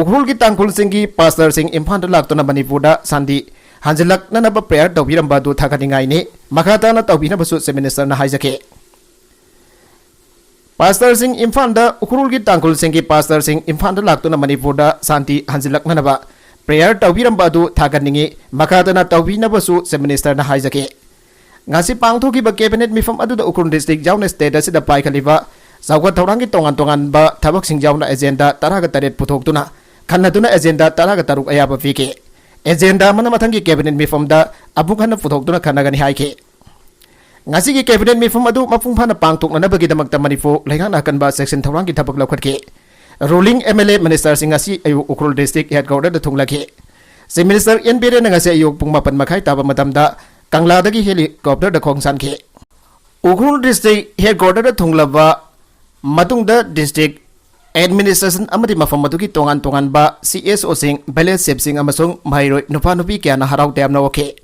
ꯎꯈ꯭ꯔꯨꯜꯒꯤ ꯇꯥꯡꯈꯨꯜꯁꯤꯡꯒꯤ ꯄꯥꯁꯇꯔꯁꯤꯡ ꯏꯝꯐꯥꯜꯗ ꯂꯥꯛꯇꯨꯅ ꯃꯅꯤꯄꯨꯔꯗ ꯁꯥꯟꯇꯤ ꯍꯟꯖꯤꯜꯂꯛꯅꯅꯕ ꯄ꯭ꯔꯦꯌꯔ ꯇꯧꯕꯤꯔꯝꯕ ꯑꯗꯨ ꯊꯥꯒꯠꯅꯤꯡꯉꯥꯏꯅꯤ꯫ ꯃꯈꯥ ꯇꯥꯅ ꯇꯧꯕꯤꯅꯕꯁꯨ ꯆꯤꯐ ꯃꯤꯅꯤꯁꯇꯔꯅ ꯍꯥꯏꯖꯈꯤ꯫ ꯄꯥꯁꯇꯔꯁꯤꯡ ꯏꯝꯐꯥꯜꯗ, ꯎꯈ꯭ꯔꯨꯜꯒꯤ ꯇꯥꯡꯈꯨꯜꯁꯤꯡꯒꯤ ꯄꯥꯁꯇꯔꯁꯤꯡ ꯏꯝꯐꯥꯜꯗ ꯂꯥꯛꯇꯨꯅ ꯃꯅꯤꯄꯨꯔꯗ ꯁꯥꯟꯇꯤ ꯍꯟꯖꯤꯜꯂꯛꯅꯅꯕ ꯄ꯭ꯔꯦꯌꯔ ꯇꯧꯕꯤꯔꯝꯕ ꯑꯗꯨ ꯊꯥꯒꯠꯅꯤꯡꯏ꯫ ꯃꯈꯥ ꯇꯥꯅ ꯇꯧꯕꯤꯅꯕꯁꯨ ꯆꯤꯐ ꯃꯤꯅꯤꯁꯇꯔꯅ ꯍꯥꯏꯖꯈꯤ꯫ ꯉꯁꯤ ꯄꯥꯡꯊꯣꯛꯈꯤꯕ ꯀꯦꯕꯤꯅꯦꯠ ꯃꯤꯐꯝ ꯑꯗꯨꯗ ꯎꯈ꯭ꯔꯨꯜ ꯗꯤꯁꯇ꯭ꯔꯤꯛ ꯌꯥꯎꯅ ꯁ꯭ꯇꯦꯠ ꯑꯁꯤꯗ ꯄꯥꯏꯈꯠꯂꯤꯕ ꯆꯥꯎꯈꯠ ꯊꯧꯔꯥꯡꯒꯤ ꯇꯣꯉꯥꯟ ꯇꯣꯉꯥꯟꯕ ꯊꯕꯛꯁꯤꯡ ꯌꯥꯎꯅ ꯑꯦꯖꯦꯟꯗꯥ ꯇꯔꯥꯒ ꯇꯔꯦꯠ ꯄꯨꯊꯣꯛꯇꯨꯅ ꯈꯟꯅꯗꯨꯅ ꯑꯦꯖꯦꯟꯗꯥ ꯇꯔꯥꯒ ꯇꯔꯨꯛ ꯑꯌꯥꯕ ꯄꯤꯈꯤ꯫ ꯑꯦꯖꯦꯟꯗꯥ ꯑꯃꯅ ꯃꯊꯪꯒꯤ ꯀꯦꯕꯤꯅꯦꯠ ꯃꯤꯐꯝꯗ ꯑꯃꯨꯛ ꯍꯟꯅ ꯄꯨꯊꯣꯛꯇꯨꯅ ꯈꯟꯅꯒꯅꯤ ꯍꯥꯏꯈꯤ꯫ ꯉꯁꯤꯒꯤ ꯀꯦꯕꯤꯅꯦꯠ ꯃꯤꯐꯝ ꯑꯗꯨ ꯃꯄꯨꯡ ꯐꯥꯅ ꯄꯥꯡꯊꯣꯛꯅꯅꯕꯒꯤꯗꯃꯛꯇ ꯃꯅꯤꯄꯨꯔ ꯂꯩꯉꯥꯛꯅ ꯑꯀꯟꯕ ꯆꯦꯛꯁꯤꯟ ꯊꯧꯔꯥꯡꯒꯤ ꯊꯕꯛ ꯂꯧꯈꯠꯈꯤ꯫ Ruling M L A minister ꯁꯤꯡ ꯉꯁꯤ ꯑꯌꯨꯛ ꯎꯈ꯭ꯔꯨꯜ district headquarter ꯗ ꯊꯨꯡꯂꯈꯤ꯫ Chief Minister N Biren ꯅ ꯉꯁꯤ ꯑꯌꯨꯛ ꯄꯨꯡ ꯃꯥꯄꯟ ꯃꯈꯥꯏ ꯇꯥꯕ ꯃꯇꯝꯗ ꯀꯪꯂꯥꯗꯒꯤ helicopter ꯗ ꯈꯣꯡꯁꯥꯟꯈꯤ꯫ ꯎꯈ꯭ꯔꯨꯜ district headquarter ꯗ ꯊꯨꯡꯂꯕ ꯃꯇꯨꯡꯗ district administration ꯑꯃꯗꯤ ꯃꯐꯝ ꯑꯗꯨꯒꯤ ꯇꯣꯉꯥꯟ ꯇꯣꯉꯥꯟꯕ C S O ꯁꯤꯡ, village chief ꯁꯤꯡ ꯑꯃꯁꯨꯡ ꯃꯍꯩꯔꯣꯏ ꯅꯨꯄꯥ ꯅꯨꯄꯤ ꯀꯌꯥꯅ ꯍꯔꯥꯎ ꯇꯌꯥꯝꯅ ꯑꯣꯛꯈꯤ꯫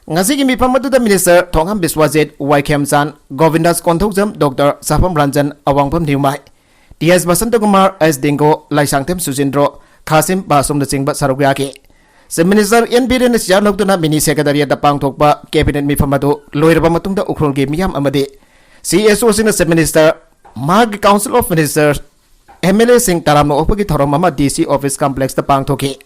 ꯉꯁꯤꯒꯤ ꯃꯤꯐꯝ ꯑꯗꯨꯗ Minister ꯊꯣꯉꯥꯝ ꯕꯤꯁ꯭ꯋꯥꯖꯤꯠ, ꯋꯥꯏ ꯈꯦꯝꯆꯥꯟ, ꯒꯣꯕꯤꯟꯗꯥꯁ Konthoujam, Doctor ꯁꯥꯐꯝ Ranjan, ꯑꯋꯥꯡꯕꯝ ꯅ꯭ꯌꯨꯃꯥꯏ, T S ꯕꯁꯟꯇꯀꯨꯃꯥꯔ, S ꯗꯤꯡꯒꯣ, ꯂꯥꯏꯁꯥꯡꯊꯦꯝ ꯁꯨꯆꯤꯟꯗ꯭ꯔꯣ, ꯈꯥꯁꯤꯝ ꯕꯥꯁꯨꯝꯅꯆꯤꯡꯕ ꯁꯔꯨꯛ ꯌꯥꯈꯤ꯫ Chief Minister N Biren ꯅ ꯆꯤꯌꯥꯔ ꯂꯧꯗꯨꯅ mini secretariat ꯇ ꯄꯥꯡꯊꯣꯛꯄ cabinet ꯃꯤꯐꯝ ꯑꯗꯨ ꯂꯣꯏꯔꯕ ꯃꯇꯨꯡꯗ ꯎꯈ꯭ꯔꯨꯜꯒꯤ ꯃꯤꯌꯥꯝ ꯑꯃꯗꯤ C S O ꯁꯤꯡꯅ Chief Minister, ꯃꯍꯥꯛꯀꯤ Council of Ministers, M L A ꯁꯤꯡ ꯇꯔꯥꯝꯅ ꯑꯣꯛꯄꯒꯤ ꯊꯧꯔꯝ ꯑꯃ D C office complex ꯇ ꯄꯥꯡꯊꯣꯛꯈꯤ꯫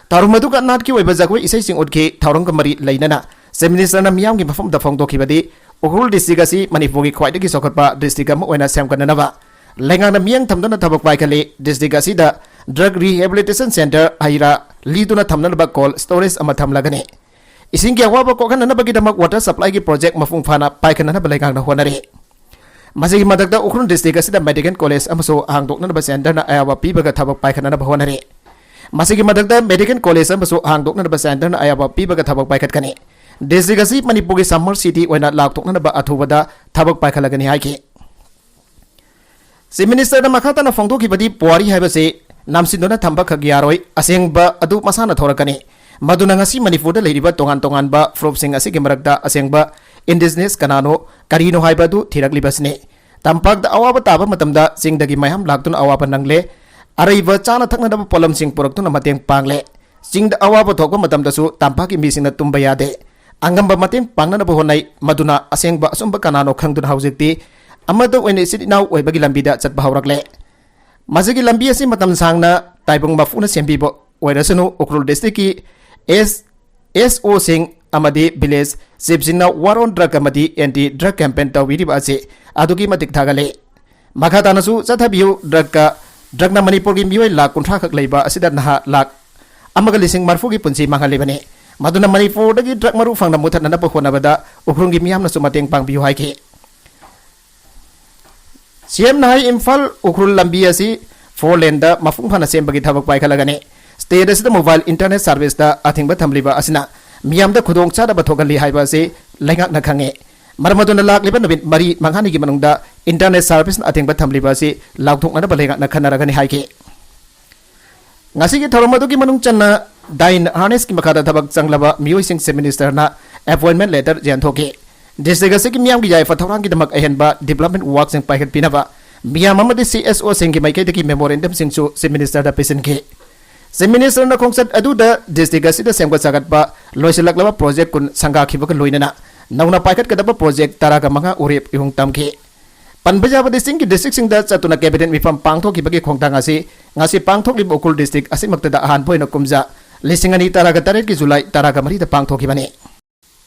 ꯊꯧꯔꯝ ꯑꯗꯨꯒ ꯅꯥꯠꯀꯤ ꯑꯣꯏꯕ ꯖꯒꯣꯏ ꯏꯁꯩꯁꯤꯡ ꯎꯠꯈꯤ꯫ ꯊꯧꯔꯝꯒ ꯃꯔꯤ ꯂꯩꯅꯅ Chief Minister ꯅ ꯃꯤꯌꯥꯝꯒꯤ ꯃꯐꯝꯗ ꯐꯣꯡꯗꯣꯛꯈꯤꯕꯗꯤ, ꯎꯈ꯭ꯔꯨꯜ district ꯑꯁꯤ ꯃꯅꯤꯄꯨꯔꯒꯤ ꯈ꯭ꯋꯥꯏꯗꯒꯤ ꯆꯥꯎꯈꯠꯄ district ꯑꯃ ꯑꯣꯏꯅ ꯁꯦꯝꯒꯠꯅꯅꯕ ꯂꯩꯉꯥꯛꯅ ꯃꯤꯠꯌꯦꯡ ꯊꯝꯗꯨꯅ ꯊꯕꯛ ꯄꯥꯏꯈꯠꯂꯤ꯫ District ꯑꯁꯤꯗ drug rehabilitation centre, ꯍꯩ ꯔꯥ ꯂꯤꯗꯨꯅ ꯊꯝꯅꯅꯕ cold storage ꯑꯃ ꯊꯝꯂꯒꯅꯤ꯫ ꯏꯁꯤꯡꯒꯤ ꯑꯋꯥꯕ ꯀꯣꯛꯍꯟꯅꯅꯕꯒꯤꯗꯃꯛ water supply ꯒꯤ project ꯃꯄꯨꯡ ꯐꯥꯅ ꯄꯥꯏꯈꯠꯅꯅꯕ ꯂꯩꯉꯥꯛꯅ ꯍꯣꯠꯅꯔꯤ꯫ ꯃꯁꯤꯒꯤ ꯃꯊꯛꯇ ꯎꯈ꯭ꯔꯨꯜ district ꯑꯁꯤꯗ medical college ꯑꯃꯁꯨ ꯍꯥꯡꯗꯣꯛꯅꯅꯕ centre ꯅ ꯑꯌꯥꯕ ꯄꯤꯕꯒ ꯊꯕꯛ ꯄꯥꯏꯈꯠꯅꯅꯕ ꯍꯣꯠꯅꯔꯤ꯫ ꯃꯁꯤꯒꯤ ꯃꯊꯛꯇ medical college ꯑꯃꯁꯨ ꯍꯥꯡꯗꯣꯛꯅꯅꯕ centre ꯅ ꯑꯌꯥꯕ ꯄꯤꯕꯒ ꯊꯕꯛ ꯄꯥꯏꯈꯠꯀꯅꯤ꯫ District ꯑꯁꯤ ꯃꯅꯤꯄꯨꯔꯒꯤ smart city ꯑꯣꯏꯅ ꯂꯥꯎꯊꯣꯛꯅꯅꯕ ꯑꯊꯨꯕꯗ ꯊꯕꯛ ꯄꯥꯏꯈꯠꯂꯒꯅꯤ ꯍꯥꯏꯈꯤ꯫ Chief Minister ꯅ ꯃꯈꯥ ꯇꯥꯅ ꯐꯣꯡꯗꯣꯛꯈꯤꯕꯗꯤ, ꯄꯨꯋꯥꯔꯤ ꯍꯥꯏꯕꯁꯤ ꯅꯝꯁꯤꯟꯗꯨꯅ ꯊꯝꯕ ꯈꯛ ꯌꯥꯔꯣꯏ, ꯑꯁꯦꯡꯕ ꯑꯗꯨ ꯃꯁꯥꯅ ꯊꯣꯔꯛꯀꯅꯤ꯫ ꯃꯗꯨꯅ ꯉꯁꯤ ꯃꯅꯤꯄꯨꯔꯗ ꯂꯩꯔꯤꯕ ꯇꯣꯉꯥꯟ ꯇꯣꯉꯥꯟꯕ ꯐꯨꯔꯨꯞꯁꯤꯡ ꯑꯁꯤꯒꯤ ꯃꯔꯛꯇ ꯑꯁꯦꯡꯕ indigenous ꯀꯅꯥꯅꯣ, ꯀꯔꯤꯅꯣ ꯍꯥꯏꯕ ꯑꯗꯨ ꯊꯤꯔꯛꯂꯤꯕꯁꯤꯅꯤ꯫ ꯇꯝꯄꯥꯛꯇ ꯑꯋꯥꯕ ꯇꯥꯕ ꯃꯇꯝꯗ ꯆꯤꯡꯗꯒꯤ ꯃꯌꯥꯝ ꯂꯥꯛꯇꯨꯅ ꯑꯋꯥꯕ ꯅꯪꯂꯦ꯫ ꯑꯔꯩꯕ ꯆꯥꯅ ꯊꯛꯅꯅꯕ ꯄꯣꯠꯂꯝꯁꯤꯡ ꯄꯨꯔꯛꯇꯨꯅ ꯃꯇꯦꯡ ꯄꯥꯡꯂꯦ꯫ ꯆꯤꯡꯗ ꯑꯋꯥꯕ ꯊꯣꯛꯄ ꯃꯇꯝꯗꯁꯨ ꯇꯝꯄꯥꯛꯀꯤ ꯃꯤꯁꯤꯡꯅ ꯇꯨꯝꯕ ꯌꯥꯗꯦ꯫ ꯑꯉꯝꯕ ꯃꯇꯦꯡ ꯄꯥꯡꯅꯅꯕ ꯍꯣꯠꯅꯩ꯫ ꯃꯗꯨꯅ ꯑꯁꯦꯡꯕ ꯑꯆꯨꯝꯕ ꯀꯅꯥꯅꯣ ꯈꯪꯗꯨꯅ ꯍꯧꯖꯤꯛꯇꯤ ꯑꯃꯠꯇ ꯑꯣꯏꯅ ꯏꯆꯤꯟ ꯏꯅꯥꯎ ꯑꯣꯏꯕꯒꯤ ꯂꯝꯕꯤꯗ ꯆꯠꯄ ꯍꯧꯔꯛꯂꯦ꯫ ꯃꯁꯤꯒꯤ ꯂꯝꯕꯤ ꯑꯁꯤ ꯃꯇꯝ ꯁꯥꯡꯅ ꯇꯥꯏꯕꯪ ꯃꯄꯨꯅ ꯁꯦꯝꯕꯤꯕ ꯑꯣꯏꯔꯁꯅꯨ, ꯎꯈ꯭ꯔꯨꯜ district ꯀꯤ S, S O ꯁꯤꯡ ꯑꯃꯗꯤ village chief ꯁꯤꯡꯅ war on drug ꯑꯃꯗꯤ anti drug campaign ꯇꯧꯕꯤꯔꯤꯕ ꯑꯁꯤ ꯑꯗꯨꯛꯀꯤ ꯃꯇꯤꯛ ꯊꯥꯒꯠꯂꯤ꯫ ꯃꯈꯥ ꯇꯥꯅꯁꯨ ꯆꯠꯊꯕꯤꯌꯨ꯫ Drug ꯀ, drug ꯅ ꯃꯅꯤꯄꯨꯔꯒꯤ ꯃꯤꯑꯣꯏ ꯂꯥꯈ ꯀꯨꯟꯊ꯭ꯔꯥ ꯈꯛ ꯂꯩꯕ ꯑꯁꯤꯗ ꯅꯍꯥ ꯂꯥꯈ ꯑꯃꯒ ꯂꯤꯁꯤꯡ ꯃꯔꯤꯐꯨꯒꯤ ꯄꯨꯟꯁꯤ ꯃꯥꯡꯍꯜꯂꯤꯕꯅꯤ꯫ ꯃꯗꯨꯅ ꯃꯅꯤꯄꯨꯔꯗꯒꯤ drug ꯃꯔꯨ ꯐꯪꯅ ꯃꯨꯊꯠꯅꯅꯕ ꯍꯣꯠꯅꯕꯗ ꯎꯈ꯭ꯔꯨꯜꯒꯤ ꯃꯤꯌꯥꯝꯅꯁꯨ ꯃꯇꯦꯡ ꯄꯥꯡꯕꯤꯌꯨ ꯍꯥꯏꯈꯤ꯫ ꯁꯤ ꯑꯦꯝꯅ ꯍꯥꯏ, ꯏꯝꯐꯥꯜ ꯎꯈ꯭ꯔꯨꯜ ꯂꯝꯕꯤ ꯑꯁꯤ ꯐꯣꯔ ꯂꯦꯟꯗ ꯃꯄꯨꯡ ꯐꯥꯅ ꯁꯦꯝꯕꯒꯤ ꯊꯕꯛ ꯄꯥꯏꯈꯠꯂꯒꯅꯤ꯫ ꯁ꯭ꯇꯦꯠ ꯑꯁꯤꯗ ꯃꯣꯕꯥꯏꯜ ꯏꯟꯇꯔꯅꯦꯠ ꯁꯥꯔꯚꯤꯁꯇ ꯑꯊꯤꯡꯕ ꯊꯝꯂꯤꯕ ꯑꯁꯤꯅ ꯃꯤꯌꯥꯝꯗ ꯈꯨꯗꯣꯡꯆꯥꯗꯕ ꯊꯣꯛꯍꯜꯂꯤ ꯍꯥꯏꯕ ꯑꯁꯤ ꯂꯩꯉꯥꯛꯅ ꯈꯪꯉꯤ꯫ ꯃꯔꯝ ꯑꯗꯨꯅ ꯂꯥꯛꯂꯤꯕ ꯅꯨꯃꯤꯠ ꯃꯔꯤ ꯃꯉꯥꯅꯤꯒꯤ ꯃꯅꯨꯡꯗ ꯏꯟꯇꯔꯅꯦꯠ ꯁꯥꯔꯚꯤꯁꯅ ꯑꯊꯤꯡꯕ ꯊꯝꯂꯤꯕ ꯑꯁꯤ ꯂꯥꯎꯊꯣꯛꯅꯅꯕ ꯂꯩꯉꯥꯛꯅ ꯈꯟꯅꯔꯒꯅꯤ ꯍꯥꯏꯈꯤ꯫ ꯉꯁꯤꯒꯤ ꯊꯧꯔꯝ ꯑꯗꯨꯒꯤ ꯃꯅꯨꯡ ꯆꯟꯅ ꯗꯥꯏꯟ ꯍꯥꯔꯅꯦꯁꯀꯤ ꯃꯈꯥꯗ ꯊꯕꯛ ꯆꯪꯂꯕ ꯃꯤꯑꯣꯏꯁꯤꯡ ꯆꯤꯐ ꯃꯤꯅꯤꯁꯇꯔꯅ ꯑꯦꯄꯣꯏꯟꯃꯦꯟ ꯂꯦꯇꯔ ꯌꯦꯟꯊꯣꯛꯈꯤ꯫ ꯗꯤꯁꯇ꯭ꯔꯤꯛ ꯑꯁꯤꯒꯤ ꯃꯤꯌꯥꯝꯒꯤ ꯌꯥꯏꯐ ꯊꯧꯔꯥꯡꯒꯤꯗꯃꯛ ꯑꯍꯦꯟꯕ ꯗꯤꯕ꯭ꯂꯞꯃꯦꯟ ꯋꯥꯔꯛꯁꯤꯡ ꯄꯥꯏꯈꯠꯄꯤꯅꯕ ꯃꯤꯌꯥꯝ ꯑꯃꯗꯤ ꯁꯤ ꯑꯦꯁ ꯑꯣꯁꯤꯡꯒꯤ ꯃꯥꯏꯀꯩꯗꯒꯤ ꯃꯦꯃꯣꯔꯦꯟꯗꯝꯁꯤꯡꯁꯨ ꯆꯤꯐ ꯃꯤꯅꯤꯁꯇꯔꯗ ꯄꯤꯁꯤꯟꯈꯤ꯫ ꯆꯤꯐ ꯃꯤꯅꯤꯁꯇꯔꯅ ꯈꯣꯡꯆꯠ ꯑꯗꯨꯗ ꯗꯤꯁꯇ꯭ꯔꯤꯛ ꯑꯁꯤꯗ ꯁꯦꯝꯒꯠ ꯁꯥꯒꯠꯄ ꯂꯣꯏꯁꯤꯜꯂꯛꯂꯕ ꯄ꯭ꯔꯣꯖꯦꯛ ꯀꯨꯟ ꯁꯪꯒꯥꯈꯤꯕꯒ ꯂꯣꯏꯅꯅ ꯅꯧꯅ ꯄꯥꯏꯈꯠꯀꯗꯕ ꯄ꯭ꯔꯣꯖꯦꯛ ꯇꯔꯥꯒ ꯃꯉꯥ ꯎꯔꯦꯞ ꯏꯍꯨꯝ ꯇꯝꯈꯤ꯫ ꯄꯟꯕ ꯌꯥꯕꯗꯤ, ꯆꯤꯡꯒꯤ ꯗꯤꯁꯇ꯭ꯔꯤꯛꯁꯤꯡꯗ ꯆꯠꯇꯨꯅ ꯀꯦꯕꯤꯅꯦꯠ ꯃꯤꯐꯝ ꯄꯥꯡꯊꯣꯛꯈꯤꯕꯒꯤ ꯈꯣꯡꯊꯥꯡ ꯑꯁꯤ ꯉꯁꯤ ꯄꯥꯡꯊꯣꯛꯂꯤꯕ ꯎꯈ꯭ꯔꯨꯜ ꯗꯤꯁꯇ꯭ꯔꯤꯛ ꯑꯁꯤꯃꯛꯇꯗ ꯑꯍꯥꯟꯕ ꯑꯣꯏꯅ ꯀꯨꯝꯖꯥ ꯂꯤꯁꯤꯡ ꯑꯅꯤ ꯇꯔꯥꯒ ꯇꯔꯦꯠꯀꯤ ꯖꯨꯂꯥꯏ ꯇꯔꯥꯒ ꯃꯔꯤꯗ ꯄꯥꯡꯊꯣꯛꯈꯤꯕꯅꯤ꯫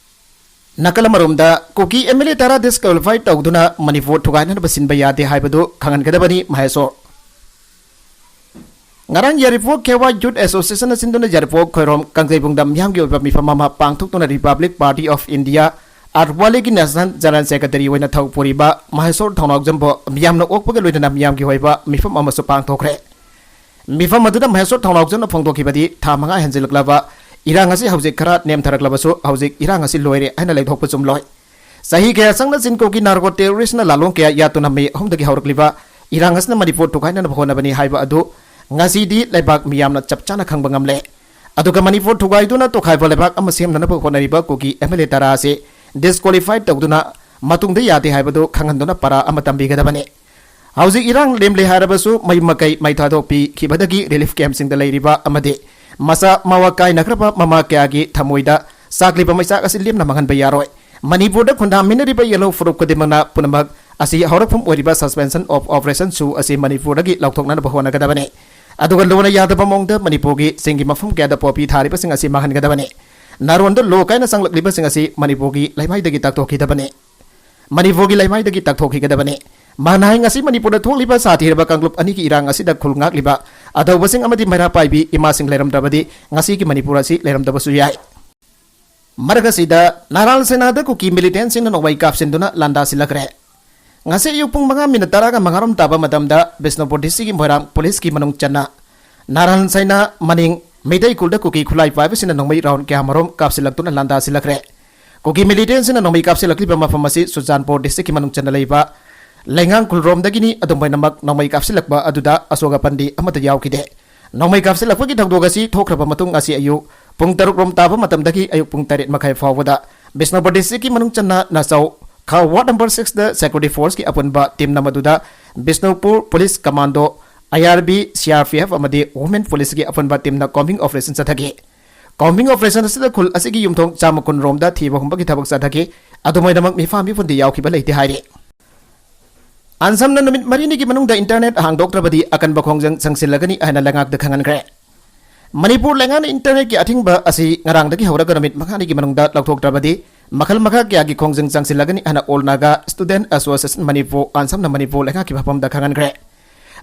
ꯅꯥꯀꯜ ꯑꯃꯔꯣꯝꯗ, ꯀꯨꯀꯤ ꯑꯦꯝ ꯑꯦꯜ ꯑꯦ ꯇꯔꯥ ꯗꯤꯁꯀ꯭ꯋꯥꯂꯤꯐꯥꯏ ꯇꯧꯗꯨꯅ ꯃꯅꯤꯄꯨꯔ ꯊꯨꯒꯥꯏꯅꯅꯕ ꯁꯤꯟꯕ ꯌꯥꯗꯦ ꯍꯥꯏꯕꯗꯨ ꯈꯪꯍꯟꯒꯗꯕꯅꯤ, ꯃꯍꯦꯁꯣꯔ꯫ ꯉꯔꯥꯡ ꯌꯥꯏꯔꯤꯄꯣꯛ ꯈꯦꯋꯥ ꯌꯨꯠ ꯑꯦꯁꯣꯁꯤꯌꯦꯁꯟꯅ ꯁꯤꯟꯗꯨꯅ ꯌꯥꯏꯔꯤꯄꯣꯛ ꯈꯣꯏꯔꯣꯝ ꯀꯥꯡꯖꯩꯕꯨꯡꯗ ꯃꯤꯌꯥꯝꯒꯤ ꯑꯣꯏꯕ ꯃꯤꯐꯝ ꯑꯃ ꯄꯥꯡꯊꯣꯛꯇꯨꯅ ꯔꯤꯄꯕ꯭ꯂꯤꯛ ꯄꯥꯔꯇꯤ ꯑꯣꯐ ꯏꯟꯗꯤꯌꯥ, ꯑꯥꯔꯋꯥꯂꯤꯒꯤ ꯅꯦꯁꯅꯦꯜ ꯖꯦꯅꯔꯦꯜ ꯁꯦꯀ꯭ꯔꯦꯇꯔꯤ ꯑꯣꯏꯅ ꯊꯧ ꯄꯨꯔꯤꯕ ꯃꯍꯦꯁꯣꯔ ꯊꯧꯅꯥꯎꯖꯝꯕꯨ ꯃꯤꯌꯥꯝꯅ ꯑꯣꯛꯄꯒ ꯂꯣꯏꯅꯅ ꯃꯤꯌꯥꯝꯒꯤ ꯑꯣꯏꯕ ꯃꯤꯐꯝ ꯑꯃꯁꯨ ꯄꯥꯡꯊꯣꯛꯈ꯭ꯔꯦ꯫ ꯃꯤꯐꯝ ꯑꯗꯨꯗ ꯃꯍꯦꯁꯣꯔ ꯊꯧꯅꯥꯎꯖꯝꯅ ꯐꯣꯡꯗꯣꯛꯈꯤꯕꯗꯤ, ꯊꯥ ꯃꯉꯥ ꯍꯦꯟꯖꯤꯜꯂꯛꯂꯕ ꯏꯔꯥꯡ ꯑꯁꯤ ꯍꯧꯖꯤꯛ ꯈꯔ ꯅꯦꯝꯊꯔꯛꯂꯕꯁꯨ, ꯍꯧꯖꯤꯛ ꯏꯔꯥꯡ ꯑꯁꯤ ꯂꯣꯏꯔꯦ ꯍꯥꯏꯅ ꯂꯩꯊꯣꯛꯄ ꯆꯨꯝꯂꯣꯏ꯫ ꯆꯍꯤ ꯀꯌꯥ ꯆꯪꯅ ꯆꯤꯟ ꯀꯣꯀꯤ ꯅꯥꯔꯀꯣ ꯇꯦꯔꯣꯔꯤꯁꯅ ꯂꯥꯂꯣꯡ ꯀꯌꯥ ꯌꯥꯠꯇꯨꯅ ꯃꯦ ꯑꯍꯨꯝꯗꯒꯤ ꯍꯧꯔꯛꯂꯤꯕ ꯏꯔꯥꯡ ꯑꯁꯤꯅ ꯃꯅꯤꯄꯨꯔ ꯊꯨꯒꯥꯏꯅꯅꯕ ꯍꯣꯠꯅꯕꯅꯤ ꯍꯥꯏꯕ ꯑꯗꯨ ꯉꯁꯤꯗꯤ ꯂꯩꯕꯥꯛ ꯃꯤꯌꯥꯝꯅ ꯆꯞ ꯆꯥꯅ ꯈꯪꯕ ꯉꯝꯂꯦ꯫ ꯑꯗꯨꯒ ꯃꯅꯤꯄꯨꯔ ꯊꯨꯒꯥꯏꯗꯨꯅ ꯇꯣꯈꯥꯏꯕ ꯂꯩꯕꯥꯛ ꯑꯃ ꯁꯦꯝꯅꯅꯕ ꯍꯣꯠꯅꯔꯤꯕ ꯀꯨꯀꯤ ꯑꯦꯝ ꯑꯦꯜ ꯑꯦ ꯇꯔꯥ ꯑꯁꯤ ꯗꯤꯁꯀ꯭ꯋꯥꯂꯤꯐꯥꯏ ꯇꯧꯗꯨꯅ ꯃꯇꯨꯡꯗ ꯌꯥꯗꯦ ꯍꯥꯏꯕꯗꯨ ꯈꯪꯍꯟꯗꯨꯅ ꯄꯔꯥ ꯑꯃ ꯇꯝꯕꯤꯒꯗꯕꯅꯤ꯫ ꯍꯧꯖꯤꯛ ꯏꯔꯥꯡ ꯂꯦꯝꯂꯦ ꯍꯥꯏꯔꯕꯁꯨ, ꯃꯌꯨꯝ ꯃꯀꯩ ꯃꯩ ꯊꯥꯗꯣꯛꯄꯤꯈꯤꯕꯗꯒꯤ ꯔꯤꯂꯤꯐ ꯀꯦꯝꯞꯁꯤꯡꯗ ꯂꯩꯔꯤꯕ ꯑꯃꯗꯤ ꯃꯆꯥ ꯃꯋꯥ ꯀꯥꯏꯅꯈ꯭ꯔꯕ ꯃꯃꯥ ꯀꯌꯥꯒꯤ ꯊꯃꯣꯏꯗ ꯆꯥꯛꯂꯤꯕ ꯃꯩꯆꯥꯛ ꯑꯁꯤ ꯂꯦꯝꯅ ꯃꯥꯡꯍꯟꯕ ꯌꯥꯔꯣꯏ꯫ ꯃꯅꯤꯄꯨꯔꯗ ꯈꯨꯟꯗꯥꯃꯤꯟꯅꯔꯤꯕ ꯌꯦꯜꯍꯧ ꯐꯨꯔꯨꯞ ꯈꯨꯗꯤꯡꯃꯛꯅ ꯄꯨꯝꯅꯃꯛ ꯑꯁꯤ ꯍꯧꯔꯛꯐꯝ ꯑꯣꯏꯔꯤꯕ suspension of operation ꯁꯨ ꯑꯁꯤ ꯃꯅꯤꯄꯨꯔꯗꯒꯤ ꯂꯧꯊꯣꯛꯅꯅꯕ ꯍꯣꯠꯅꯒꯗꯕꯅꯤ꯫ ꯑꯗꯨꯒ ꯂꯣꯟꯅ ꯌꯥꯗꯕ ꯃꯑꯣꯡꯗ ꯃꯅꯤꯄꯨꯔꯒꯤ ꯆꯤꯡꯒꯤ ꯃꯐꯝ ꯀꯌꯥꯗ ꯄꯣꯄꯤ ꯊꯥꯔꯤꯕꯁꯤꯡ ꯑꯁꯤ ꯃꯥꯡꯍꯟꯒꯗꯕꯅꯤ꯫ ꯅꯥꯔꯣꯟꯗ ꯂꯣ ꯀꯥꯏꯅ ꯆꯪꯂꯛꯂꯤꯕꯁꯤꯡ ꯑꯁꯤ ꯃꯅꯤꯄꯨꯔꯒꯤ ꯂꯩꯃꯥꯏꯗꯒꯤ ꯇꯥꯛꯊꯣꯛꯈꯤꯗꯕꯅꯤ꯫ ꯃꯅꯤꯄꯨꯔꯒꯤ ꯂꯩꯃꯥꯏꯗꯒꯤ ꯇꯥꯛꯊꯣꯛꯈꯤꯒꯗꯕꯅꯤ꯫ ꯃꯥꯅ ꯍꯥꯏ, ꯉꯁꯤ ꯃꯅꯤꯄꯨꯔꯗ ꯊꯣꯛꯂꯤꯕ ꯁꯥꯊꯤꯔꯕ ꯀꯥꯡꯂꯨꯞ ꯑꯅꯤꯒꯤ ꯏꯔꯥꯡ ꯑꯁꯤꯗ ꯈꯨꯜ ꯉꯥꯛꯂꯤꯕ ꯑꯊꯧꯕꯁꯤꯡ ꯑꯃꯗꯤ ꯃꯩꯔꯥ ꯄꯥꯏꯕꯤ ꯏꯃꯥꯁꯤꯡ ꯂꯩꯔꯝꯗ꯭ꯔꯕꯗꯤ ꯉꯁꯤꯒꯤ ꯃꯅꯤꯄꯨꯔ ꯑꯁꯤ ꯂꯩꯔꯝꯗꯕꯁꯨ ꯌꯥꯏ꯫ ꯃꯔꯛ ꯑꯁꯤꯗ, ꯅꯥꯔꯥꯜ ꯁꯦꯅꯥꯗ ꯀꯨꯀꯤ ꯃꯤꯂꯤꯇꯦꯟꯁꯤꯡꯅ ꯅꯣꯡꯃꯩ ꯀꯥꯞꯁꯤꯟꯗꯨꯅ ꯂꯥꯟꯗꯥꯁꯤꯜꯂꯛꯈ꯭ꯔꯦ꯫ ꯉꯁꯤ ꯑꯌꯨꯛ ꯄꯨꯡ ꯃꯉꯥ ꯃꯤꯅꯠ ꯇꯔꯥꯒ ꯃꯉꯥꯔꯣꯝ ꯇꯥꯕ ꯃꯇꯝꯗ ꯕꯤꯁꯅꯨꯄꯨꯔ ꯗꯤꯁꯇ꯭ꯔꯤꯛꯀꯤ ꯃꯣꯏꯔꯥꯡ ꯄꯨꯂꯤꯁꯀꯤ ꯃꯅꯨꯡ ꯆꯟꯅ ꯅꯥꯔꯥꯟ ꯁꯥꯏꯅ ꯃꯅꯤꯡ ꯃꯩꯇꯩ ꯈꯨꯜꯗ ꯀꯨꯀꯤ ꯈꯨꯠꯂꯥꯏ ꯄꯥꯏꯕꯁꯤꯡꯅ ꯅꯣꯡꯃꯩ ꯔꯥꯎꯟ ꯀꯌꯥꯃꯔꯣꯝ ꯀꯥꯞꯁꯤꯜꯂꯛꯇꯨꯅ ꯂꯥꯟꯗꯥꯁꯤꯜꯂꯛꯈ꯭ꯔꯦ꯫ ꯀꯨꯀꯤ ꯃꯤꯂꯤꯇꯦꯟꯁꯤꯡꯅ ꯅꯣꯡꯃꯩ ꯀꯥꯞꯁꯤꯜꯂꯛꯂꯤꯕ ꯃꯐꯝ ꯑꯁꯤ ꯆꯨꯔꯆꯥꯟꯄꯨꯔ ꯗꯤꯁꯇ꯭ꯔꯤꯛꯀꯤ ꯃꯅꯨꯡ ꯆꯟꯅ ꯂꯩꯕ ꯂꯩꯉꯥꯡ ꯈꯨꯜꯔꯣꯝꯗꯒꯤꯅꯤ꯫ ꯑꯗꯨꯝ ꯑꯣꯏꯅꯃꯛ ꯅꯣꯡꯃꯩ ꯀꯥꯞꯁꯤꯜꯂꯛꯄ ꯑꯗꯨꯗ ꯑꯁꯣꯛ ꯑꯄꯟꯗꯤ ꯑꯃꯠꯇ ꯌꯥꯎꯈꯤꯗꯦ꯫ ꯅꯣꯡꯃꯩ ꯀꯥꯞꯁꯤꯜꯂꯛꯄꯒꯤ ꯊꯧꯗꯣꯛ ꯑꯁꯤ ꯊꯣꯛꯈ꯭ꯔꯕ ꯃꯇꯨꯡ ꯉꯁꯤ ꯑꯌꯨꯛ ꯄꯨꯡ ꯇꯔꯨꯛ ꯔꯣꯝ ꯇꯥꯕ ꯃꯇꯝꯗꯒꯤ ꯑꯌꯨꯛ ꯄꯨꯡ ꯇꯔꯦꯠ ꯃꯈꯥꯏ ꯐꯥꯎꯕꯗ ꯕꯤꯁꯅꯨꯄꯨꯔ ꯗꯤꯁꯇ꯭ꯔꯤꯛꯀꯤ ꯃꯅꯨꯡ ꯆꯟꯅ ꯅꯆꯧ ꯈꯥ ꯋꯥꯔꯗ ꯅꯝꯕꯔ ꯁꯤꯛꯁꯇ ꯁꯦꯀ꯭ꯌꯨꯔꯤꯇꯤ ꯐꯣꯔꯁꯀꯤ ꯑꯄꯨꯟꯕ ꯇꯤꯝꯅ ꯃꯗꯨꯗ Bishnupur police commando, I R B, C R P F ꯑꯃꯗꯤ ꯋꯨꯃꯦꯟ ꯄꯨꯂꯤꯁꯀꯤ ꯑꯄꯨꯟꯕ ꯇꯤꯝꯅ ꯀꯣꯝꯕꯤꯡ ꯑꯣꯄꯔꯦꯁꯟ ꯆꯠꯊꯈꯤ꯫ ꯀꯣꯝꯕꯤꯡ ꯑꯣꯄꯔꯦꯁꯟ ꯑꯁꯤꯗ ꯈꯨꯜ ꯑꯁꯤꯒꯤ ꯌꯨꯝꯊꯣꯡ ꯆꯥꯝꯃ ꯀꯨꯟ ꯔꯣꯝꯗ ꯊꯤꯕ ꯍꯨꯝꯕꯒꯤ ꯊꯕꯛ ꯆꯠꯊꯈꯤ꯫ ꯑꯗꯨꯃꯥꯏꯅꯃꯛ ꯃꯤꯐꯥ ꯃꯤꯐꯨꯟꯗꯤ ꯌꯥꯎꯈꯤꯕ ꯂꯩꯇꯦ ꯍꯥꯏꯔꯤ꯫ ꯑꯟꯁꯝꯅ ꯅꯨꯃꯤꯠ ꯃꯔꯤꯅꯤꯒꯤ ꯃꯅꯨꯡꯗ ꯏꯟꯇꯔꯅꯦꯠ ꯍꯥꯡꯗꯣꯛꯇ꯭ꯔꯕꯗꯤ ꯑꯀꯟꯕ ꯈꯣꯡꯖꯪ ꯆꯪꯁꯤꯜꯂꯒꯅꯤ ꯍꯥꯏꯅ ꯂꯩꯉꯥꯛꯇ ꯈꯪꯍꯟꯈ꯭ꯔꯦ꯫ ꯃꯅꯤꯄꯨꯔ ꯂꯩꯉꯥꯛꯅ ꯏꯟꯇꯔꯅꯦꯠꯀꯤ ꯑꯊꯤꯡꯕ ꯑꯁꯤ ꯉꯔꯥꯡꯗꯒꯤ ꯍꯧꯔꯒ ꯅꯨꯃꯤꯠ ꯃꯉꯥꯅꯤꯒꯤ ꯃꯅꯨꯡꯗ ꯂꯧꯊꯣꯛꯇ꯭ꯔꯕꯗꯤ ꯃꯈꯜ ꯃꯈꯥ ꯀꯌꯥꯒꯤ ꯈꯣꯡꯖꯪ ꯆꯪꯁꯤꯜꯂꯒꯅꯤ ꯍꯥꯏꯅ All Naga Student Association Manipur, ꯑꯟꯁꯝꯅ Manipur ꯂꯩꯉꯥꯛꯀꯤ ꯃꯐꯝꯗ ꯈꯪꯍꯟꯈ꯭ꯔꯦ꯫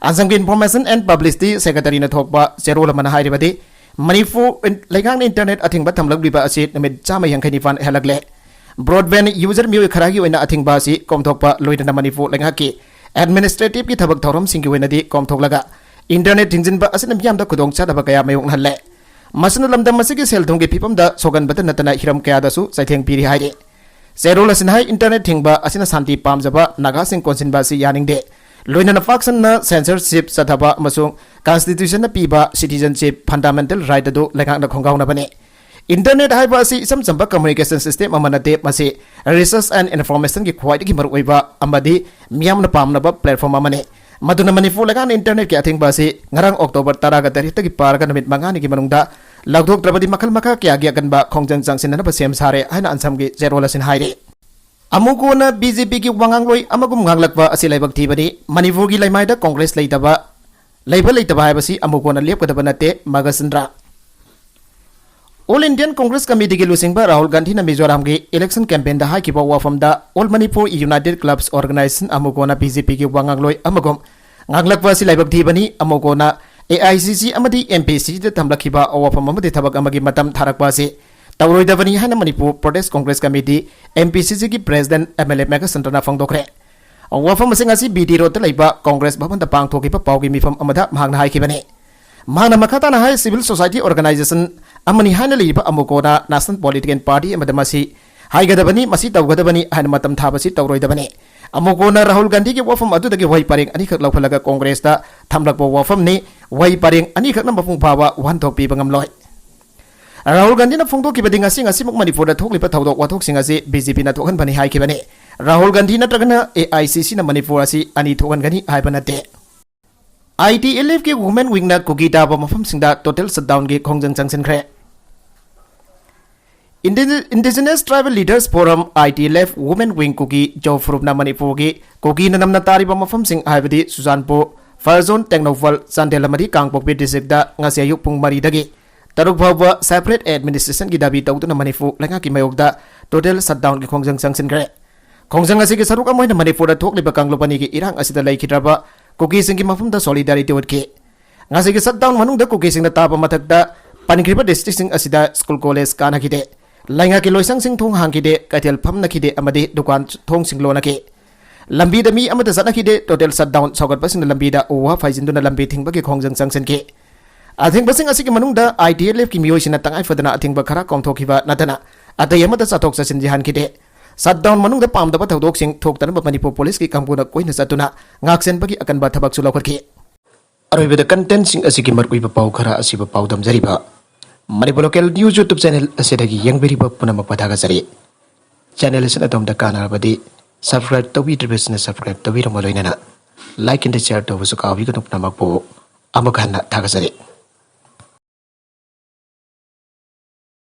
ꯑꯟꯁꯝꯒꯤ Information and Publicity Secretaryꯅ ꯊꯣꯛꯄ ꯆꯦꯔꯣꯜ ꯑꯃꯅ ꯍꯥꯏꯔꯤꯕꯗꯤ, ꯃꯅꯤꯄꯨꯔ ꯂꯩꯉꯥꯛꯅ ꯏꯟꯇꯔꯅꯦꯠ ꯑꯊꯤꯡꯕ ꯊꯝꯂꯛꯂꯤꯕ ꯑꯁꯤ ꯅꯨꯃꯤꯠ ꯆꯥꯝꯃ ꯌꯥꯡꯈꯩ ꯅꯤꯄꯥꯟ ꯍꯦꯜꯂꯛꯂꯦ꯫ ꯕ꯭ꯔꯣꯗꯕꯦꯟ ꯌꯨꯖꯔ ꯃꯤꯑꯣꯏ ꯈꯔꯒꯤ ꯑꯣꯏꯅ ꯑꯊꯤꯡꯕ ꯑꯁꯤ ꯀꯣꯝꯊꯣꯛꯄ ꯂꯣꯏꯅꯅ ꯃꯅꯤꯄꯨꯔ ꯂꯩꯉꯥꯛꯀꯤ ꯑꯦꯗꯃꯤꯅꯤꯁꯇ꯭ꯔꯦꯇꯤꯚꯀꯤ ꯊꯕꯛ ꯊꯧꯔꯝꯁꯤꯡꯒꯤ ꯑꯣꯏꯅꯗꯤ ꯀꯣꯝꯊꯣꯛꯂꯒ ꯏꯟꯇꯔꯅꯦꯠ ꯊꯤꯡꯖꯤꯟꯕ ꯑꯁꯤꯅ ꯃꯤꯌꯥꯝꯗ ꯈꯨꯗꯣꯡꯆꯥꯗꯕ ꯀꯌꯥ ꯃꯥꯌꯣꯛꯅꯍꯜꯂꯦ꯫ ꯃꯁꯤꯅ ꯂꯝꯗꯝ ꯑꯁꯤꯒꯤ ꯁꯦꯜ ꯊꯨꯝꯒꯤ ꯐꯤꯕꯝꯗ ꯁꯣꯛꯍꯟꯕꯇ ꯅꯠꯇꯅ ꯍꯤꯔꯝ ꯀꯌꯥꯗꯁꯨ ꯆꯩꯊꯦꯡ ꯄꯤꯔꯤ ꯍꯥꯏꯔꯤ꯫ ꯆꯦꯔꯣꯜ ꯑꯁꯤꯅ ꯍꯥꯏ, ꯏꯟꯇꯔꯅꯦꯠ ꯊꯤꯡꯕ ꯑꯁꯤꯅ ꯁꯥꯟꯇꯤ ꯄꯥꯝꯖꯕ ꯅꯥꯒꯥꯁꯤꯡ ꯀꯣꯟꯁꯤꯟꯕ ꯑꯁꯤ ꯌꯥꯅꯤꯡꯗꯦ꯫ ꯂꯣꯏꯅꯅ ꯄꯥꯛ ꯁꯟꯅ ꯁꯦꯟꯁꯔꯁꯤꯞ ꯆꯠꯊꯕ ꯑꯃꯁꯨꯡ ꯀꯟꯁꯇꯤꯇ꯭ꯌꯨꯁꯟꯅ ꯄꯤꯕ ꯁꯤꯇꯤꯖꯟꯁꯤꯞ ꯐꯟꯗꯥꯃꯦꯟꯇꯦꯜ ꯔꯥꯏꯠ ꯑꯗꯨ ꯂꯩꯉꯥꯛꯅ ꯈꯣꯡꯒꯥꯎꯅꯕꯅꯤ꯫ ꯏꯟꯇꯔꯅꯦꯠ ꯍꯥꯏꯕ ꯑꯁꯤ ꯏꯆꯝ ꯆꯝꯕ ꯀꯝꯃ꯭ꯌꯨꯅꯤꯀꯦꯁꯟ ꯁꯤꯁꯇꯦꯝ ꯑꯃ ꯅꯠꯇꯦ, ꯃꯁꯤ ꯔꯤꯁꯔꯁ ꯑꯦꯟ ꯏꯟꯐꯣꯔꯃꯦꯁꯟꯒꯤ ꯈ꯭ꯋꯥꯏꯗꯒꯤ ꯃꯔꯨꯑꯣꯏꯕ ꯑꯃꯗꯤ ꯃꯤꯌꯥꯝꯅ ꯄꯥꯝꯅꯕ ꯄ꯭ꯂꯦꯠꯐꯣꯔꯝ ꯑꯃꯅꯤ꯫ ꯃꯗꯨꯅ ꯃꯅꯤꯄꯨꯔ ꯂꯩꯉꯥꯛꯅ ꯏꯟꯇꯔꯅꯦꯠꯀꯤ ꯑꯊꯤꯡꯕ ꯑꯁꯤ ꯉꯔꯥꯡ ꯑꯣꯛꯇꯣꯕꯔ ꯇꯔꯥꯒ ꯇꯔꯦꯠꯇꯒꯤ ꯄꯥꯔꯒ ꯅꯨꯃꯤꯠ ꯃꯉꯥꯅꯤꯒꯤ ꯃꯅꯨꯡꯗ ꯂꯧꯊꯣꯛꯇ꯭ꯔꯕꯗꯤ ꯃꯈꯜ ꯃꯈꯥ ꯀꯌꯥꯒꯤ ꯑꯀꯟꯕ ꯈꯣꯡꯖꯪ ꯆꯪꯁꯤꯟꯅꯅꯕ ꯁꯦꯝ ꯁꯥꯔꯦ ꯍꯥꯏꯅ ꯑꯟꯁꯝꯒꯤ ꯆꯦꯔꯣꯜ ꯑꯁꯤꯅ ꯍꯥꯏꯔꯤ꯫ ꯑꯃꯨꯛ ꯀꯣꯟꯅ ꯕꯤ ꯖꯦ ꯄꯤꯒꯤ ꯋꯥꯉꯥꯡꯂꯣꯏ ꯑꯃꯒꯨꯝ ꯉꯥꯡꯂꯛꯄ ꯑꯁꯤ ꯂꯥꯏꯕꯛ ꯊꯤꯕꯅꯤ꯫ ꯃꯅꯤꯄꯨꯔꯒꯤ ꯂꯩꯃꯥꯏꯗ ꯀꯣꯡꯒ꯭ꯔꯦꯁ ꯂꯩꯇꯕ, ꯂꯩꯕ ꯂꯩꯇꯕ ꯍꯥꯏꯕꯁꯤ ꯑꯃꯨꯛ ꯀꯣꯟꯅ ꯂꯦꯞꯀꯗꯕ ꯅꯠꯇꯦ, ꯃꯒꯁꯤꯟꯗ꯭ꯔ꯫ All Indian Congress Committeeꯒꯤ ꯂꯨꯆꯤꯡꯕ ꯔꯥꯍꯨꯜ ꯒꯥꯟꯙꯤꯅ ꯃꯤꯖꯣꯔꯥꯝꯒꯤ election campaignꯗ ꯍꯥꯏꯈꯤꯕ ꯋꯥꯐꯝꯗ All Manipur United Clubs Organisation ꯑꯃꯨꯛ ꯀꯣꯟꯅ ꯕꯤ ꯖꯦ ꯄꯤꯒꯤ ꯋꯥꯉꯥꯡꯂꯣꯏ ꯑꯃꯒꯨꯝ ꯉꯥꯡꯂꯛꯄ ꯑꯁꯤ ꯂꯥꯏꯕꯛ ꯊꯤꯕꯅꯤ꯫ ꯑꯃꯨꯛ ꯀꯣꯟꯅ ꯑꯦ ꯑꯥꯏ ꯁꯤ ꯁꯤ ꯑꯃꯗꯤ ꯑꯦꯝ ꯄꯤ ꯁꯤ ꯁꯤꯗ ꯊꯝꯂꯛꯈꯤꯕ ꯋꯥꯐꯝ ꯑꯃꯗꯤ ꯊꯕꯛ ꯑꯃꯒꯤ ꯃꯇꯝ ꯊꯥꯔꯛꯄ ꯑꯁꯤ ꯇꯧꯔꯣꯏꯗꯕꯅꯤ ꯍꯥꯏꯅ Manipur Pradesh Congress committee, M P ꯁꯤ ꯁꯤꯒꯤ ꯄ꯭ꯔꯦꯁꯤꯗꯦꯟꯠ ꯑꯦꯝ ꯑꯦꯜ ꯑꯦ ꯃꯦꯘꯁꯟꯗ꯭ꯔꯅ ꯐꯣꯡꯗꯣꯛꯈ꯭ꯔꯦ꯫ ꯋꯥꯐꯝ ꯑꯁꯤ ꯉꯁꯤ ꯕꯤ ꯗꯤ ꯔꯣꯗꯇ ꯂꯩꯕ ꯀꯣꯡꯒ꯭ꯔꯦꯁ ꯚꯕꯟꯗ ꯄꯥꯡꯊꯣꯛꯈꯤꯕ ꯄꯥꯎꯒꯤ ꯃꯤꯐꯝ ꯑꯃꯗ ꯃꯍꯥꯛꯅ ꯍꯥꯏꯈꯤꯕꯅꯤ꯫ ꯃꯍꯥꯛꯅ ꯃꯈꯥ ꯇꯥꯅ ꯍꯥꯏ, civil society organization ꯑꯃꯅꯤ ꯍꯥꯏꯅ ꯂꯩꯔꯤꯕ ꯑꯃꯨꯀꯣꯅ national political party ꯑꯃꯗ ꯃꯁꯤ ꯍꯥꯏꯒꯗꯕꯅꯤ, ꯃꯁꯤ ꯇꯧꯒꯗꯕꯅꯤ ꯍꯥꯏꯅ ꯃꯇꯝ ꯊꯥꯕꯁꯤ ꯇꯧꯔꯣꯏꯗꯕꯅꯤ꯫ ꯑꯃꯨꯀꯣꯅ ꯔꯥꯍꯨꯜ ꯒꯥꯟꯙꯤꯒꯤ ꯋꯥꯐꯝ ꯑꯗꯨꯗꯒꯤ ꯋꯥꯍꯩ ꯄꯔꯦꯡ ꯑꯅꯤꯈꯛ ꯂꯧꯈꯠꯂꯒ ꯀꯣꯡꯒ꯭ꯔꯦꯁꯇ ꯊꯝꯂꯛꯄ ꯋꯥꯐꯝꯅꯤ꯫ ꯋꯥꯍꯩ ꯄꯔꯦꯡ ꯑꯅꯤꯈꯛꯅ ꯃꯄꯨꯡ ꯐꯥꯕ ꯋꯥꯍꯟꯊꯣꯛ ꯄꯤꯕ ꯉꯝꯂꯣꯏ꯫ ꯔꯥꯍꯨꯜ ꯒꯥꯟꯙꯤꯅ ꯐꯣꯡꯗꯣꯛꯈꯤꯕꯗꯤ ꯉꯁꯤ ꯉꯁꯤꯃꯛ ꯃꯅꯤꯄꯨꯔꯗ ꯊꯣꯛꯂꯤꯕ ꯊꯧꯗꯣꯛ ꯋꯥꯊꯣꯛꯁꯤꯡ ꯑꯁꯤ ꯕꯤ ꯖꯦ ꯄꯤꯅ ꯊꯣꯛꯍꯟꯕꯅꯤ ꯍꯥꯏꯈꯤꯕꯅꯤ꯫ ꯔꯥꯍꯨꯜ ꯒꯥꯟꯙꯤ ꯅꯠꯇ꯭ꯔꯒꯅ ꯑꯦ ꯑꯥꯏ ꯁꯤ ꯁꯤꯅ ꯃꯅꯤꯄꯨꯔ ꯑꯁꯤ ꯑꯅꯤ ꯊꯣꯛꯍꯟꯒꯅꯤ ꯍꯥꯏꯕ ꯅꯠꯇꯦ꯫ ꯑꯥꯏ ꯇꯤ ꯑꯦꯜ ꯑꯦꯐꯀꯤ women wingꯅ ꯀꯨꯀꯤ ꯇꯥꯕ ꯃꯐꯝꯁꯤꯡꯗ total shutdownꯒꯤ ꯈꯣꯡꯖꯪ ꯆꯪꯁꯤꯟꯈ꯭ꯔꯦ꯫ Indi-, Indigenous Tribal Leaders Forum, I T L F, Women Wing ꯀꯨꯀꯤ ꯖꯣ ꯐꯨꯔꯨꯞꯅ ꯃꯅꯤꯄꯨꯔꯒꯤ ꯀꯨꯀꯤꯅ ꯅꯝꯅ ꯇꯥꯔꯤꯕ ꯃꯐꯝꯁꯤꯡ ꯍꯥꯏꯕꯗꯤ ꯆꯨꯔꯆꯥꯟꯄꯨꯔ, ꯐꯔꯖꯣꯟ, ꯇꯦꯡꯅꯧꯄꯜ, ꯆꯥꯟꯗꯦꯜ ꯑꯃꯗꯤ ꯀꯥꯡꯄꯣꯛꯄꯤ districtꯇ ꯉꯁꯤ ꯑꯌꯨꯛ ꯄꯨꯡ ꯃꯔꯤꯗꯒꯤ ꯇꯔꯨꯛ ꯐꯥꯎꯕ separate administrationꯒꯤ ꯗꯥꯕꯤ ꯇꯧꯗꯨꯅ ꯃꯅꯤꯄꯨꯔ ꯂꯩꯉꯥꯛꯀꯤ ꯃꯥꯌꯣꯛꯇ total shutdownꯒꯤ ꯈꯣꯡꯖꯪ ꯆꯪꯁꯤꯟꯈ꯭ꯔꯦ꯫ ꯈꯣꯡꯖꯪ ꯑꯁꯤꯒꯤ ꯁꯔꯨꯛ ꯑꯃ ꯑꯣꯏꯅ ꯃꯅꯤꯄꯨꯔꯗ ꯊꯣꯛꯂꯤꯕ ꯀꯥꯡꯂꯨꯞ ꯑꯅꯤꯒꯤ ꯏꯔꯥꯡ ꯑꯁꯤꯗ ꯂꯩꯈꯤꯗ꯭ꯔꯕ ꯀꯨꯀꯤꯁꯤꯡꯒꯤ ꯃꯐꯝꯗ solidarity ꯎꯠꯈꯤ꯫ ꯉꯁꯤꯒꯤ shutdown ꯃꯅꯨꯡꯗ ꯀꯨꯀꯤꯁꯤꯡꯅ ꯇꯥꯕ ꯃꯊꯛꯇ ꯄꯟꯈ꯭ꯔꯤꯕ districtꯁꯤꯡ ꯑꯁꯤꯗ school college ꯀꯥꯅꯈꯤꯗꯦ꯫ ꯂꯩꯉꯥꯛꯀꯤ ꯂꯣꯏꯁꯪꯁꯤꯡ ꯊꯣꯡ ꯍꯥꯡꯈꯤꯗꯦ, ꯀꯩꯊꯦꯜ ꯐꯝꯅꯈꯤꯗꯦ ꯑꯃꯗꯤ ꯗꯨꯀꯥꯟ ꯊꯣꯡꯁꯤꯡ ꯂꯣꯟꯅꯈꯤ꯫ ꯂꯝꯕꯤꯗ ꯃꯤ ꯑꯃꯠꯇ ꯆꯠꯅꯈꯤꯗꯦ꯫ Total shutdown ꯁꯧꯒꯠꯄꯁꯤꯡꯅ ꯂꯝꯕꯤꯗ ꯎ ꯋꯥ ꯐꯥꯏꯖꯤꯟꯗꯨꯅ ꯂꯝꯕꯤ ꯊꯤꯡꯕꯒꯤ ꯈꯣꯡꯖꯪ ꯆꯪꯁꯤꯟꯈꯤ꯫ ꯑꯊꯤꯡꯕꯁꯤꯡ ꯑꯁꯤꯒꯤ ꯃꯅꯨꯡꯗ ꯑꯥꯏ ꯇꯤ ꯑꯦꯜ ꯑꯦꯐꯀꯤ ꯃꯤꯑꯣꯏꯁꯤꯡꯅ ꯇꯉꯥꯏ ꯐꯗꯅ ꯑꯊꯤꯡꯕ ꯈꯔ ꯀꯥꯎꯊꯣꯛꯈꯤꯕ ꯅꯠꯇꯅ ꯑꯇꯩ ꯑꯃꯠꯇ ꯆꯠꯊꯣꯛ ꯆꯠꯁꯤꯟ ꯌꯥꯍꯟꯈꯤꯗꯦ꯫ Shutdown ꯃꯅꯨꯡꯗ ꯄꯥꯝꯗꯕ ꯊꯧꯗꯣꯛꯁꯤꯡ ꯊꯣꯛꯇꯅꯕ ꯃꯅꯤꯄꯨꯔ ꯄꯨꯂꯤꯁꯀꯤ ꯀꯥꯡꯕꯨꯅ ꯀꯣꯏꯅ ꯆꯠꯇꯨꯅ ꯉꯥꯛꯁꯦꯟꯕꯒꯤ ꯑꯀꯟꯕ ꯊꯕꯛꯁꯨ ꯂꯧꯈꯠꯈꯤ꯫ ꯑꯔꯣꯏꯕꯗ contentꯁꯤꯡ ꯑꯁꯤꯒꯤ ꯃꯔꯨꯑꯣꯏꯕ ꯄꯥꯎ ꯈꯔ ꯑꯁꯤꯕꯨ ꯄꯥꯎꯗꯝꯖꯔꯤꯕ Manipur Local News YouTube channel ꯑꯁꯤꯗꯒꯤ ꯌꯦꯡꯕꯤꯔꯤꯕ ꯄꯨꯝꯅꯃꯛꯄꯨ ꯊꯥꯒꯠꯆꯔꯤ꯫ Channel ꯑꯁꯤꯅ ꯑꯗꯣꯝꯗ ꯀꯥꯟꯅꯔꯕꯗꯤ subscribe ꯇꯧꯕꯤꯗ꯭ꯔꯤꯕꯁꯤꯡꯅ subscribe ꯇꯧꯕꯤꯔꯝꯕ ꯂꯣꯏꯅꯅ like and share ꯇꯧꯕꯁꯨ ꯀꯥꯎꯕꯤꯒꯅꯨ꯫ ꯄꯨꯝꯅꯃꯛꯄꯨ ꯑꯃꯨꯛ ꯍꯟꯅ ꯊꯥꯒꯠꯆꯔꯤ꯫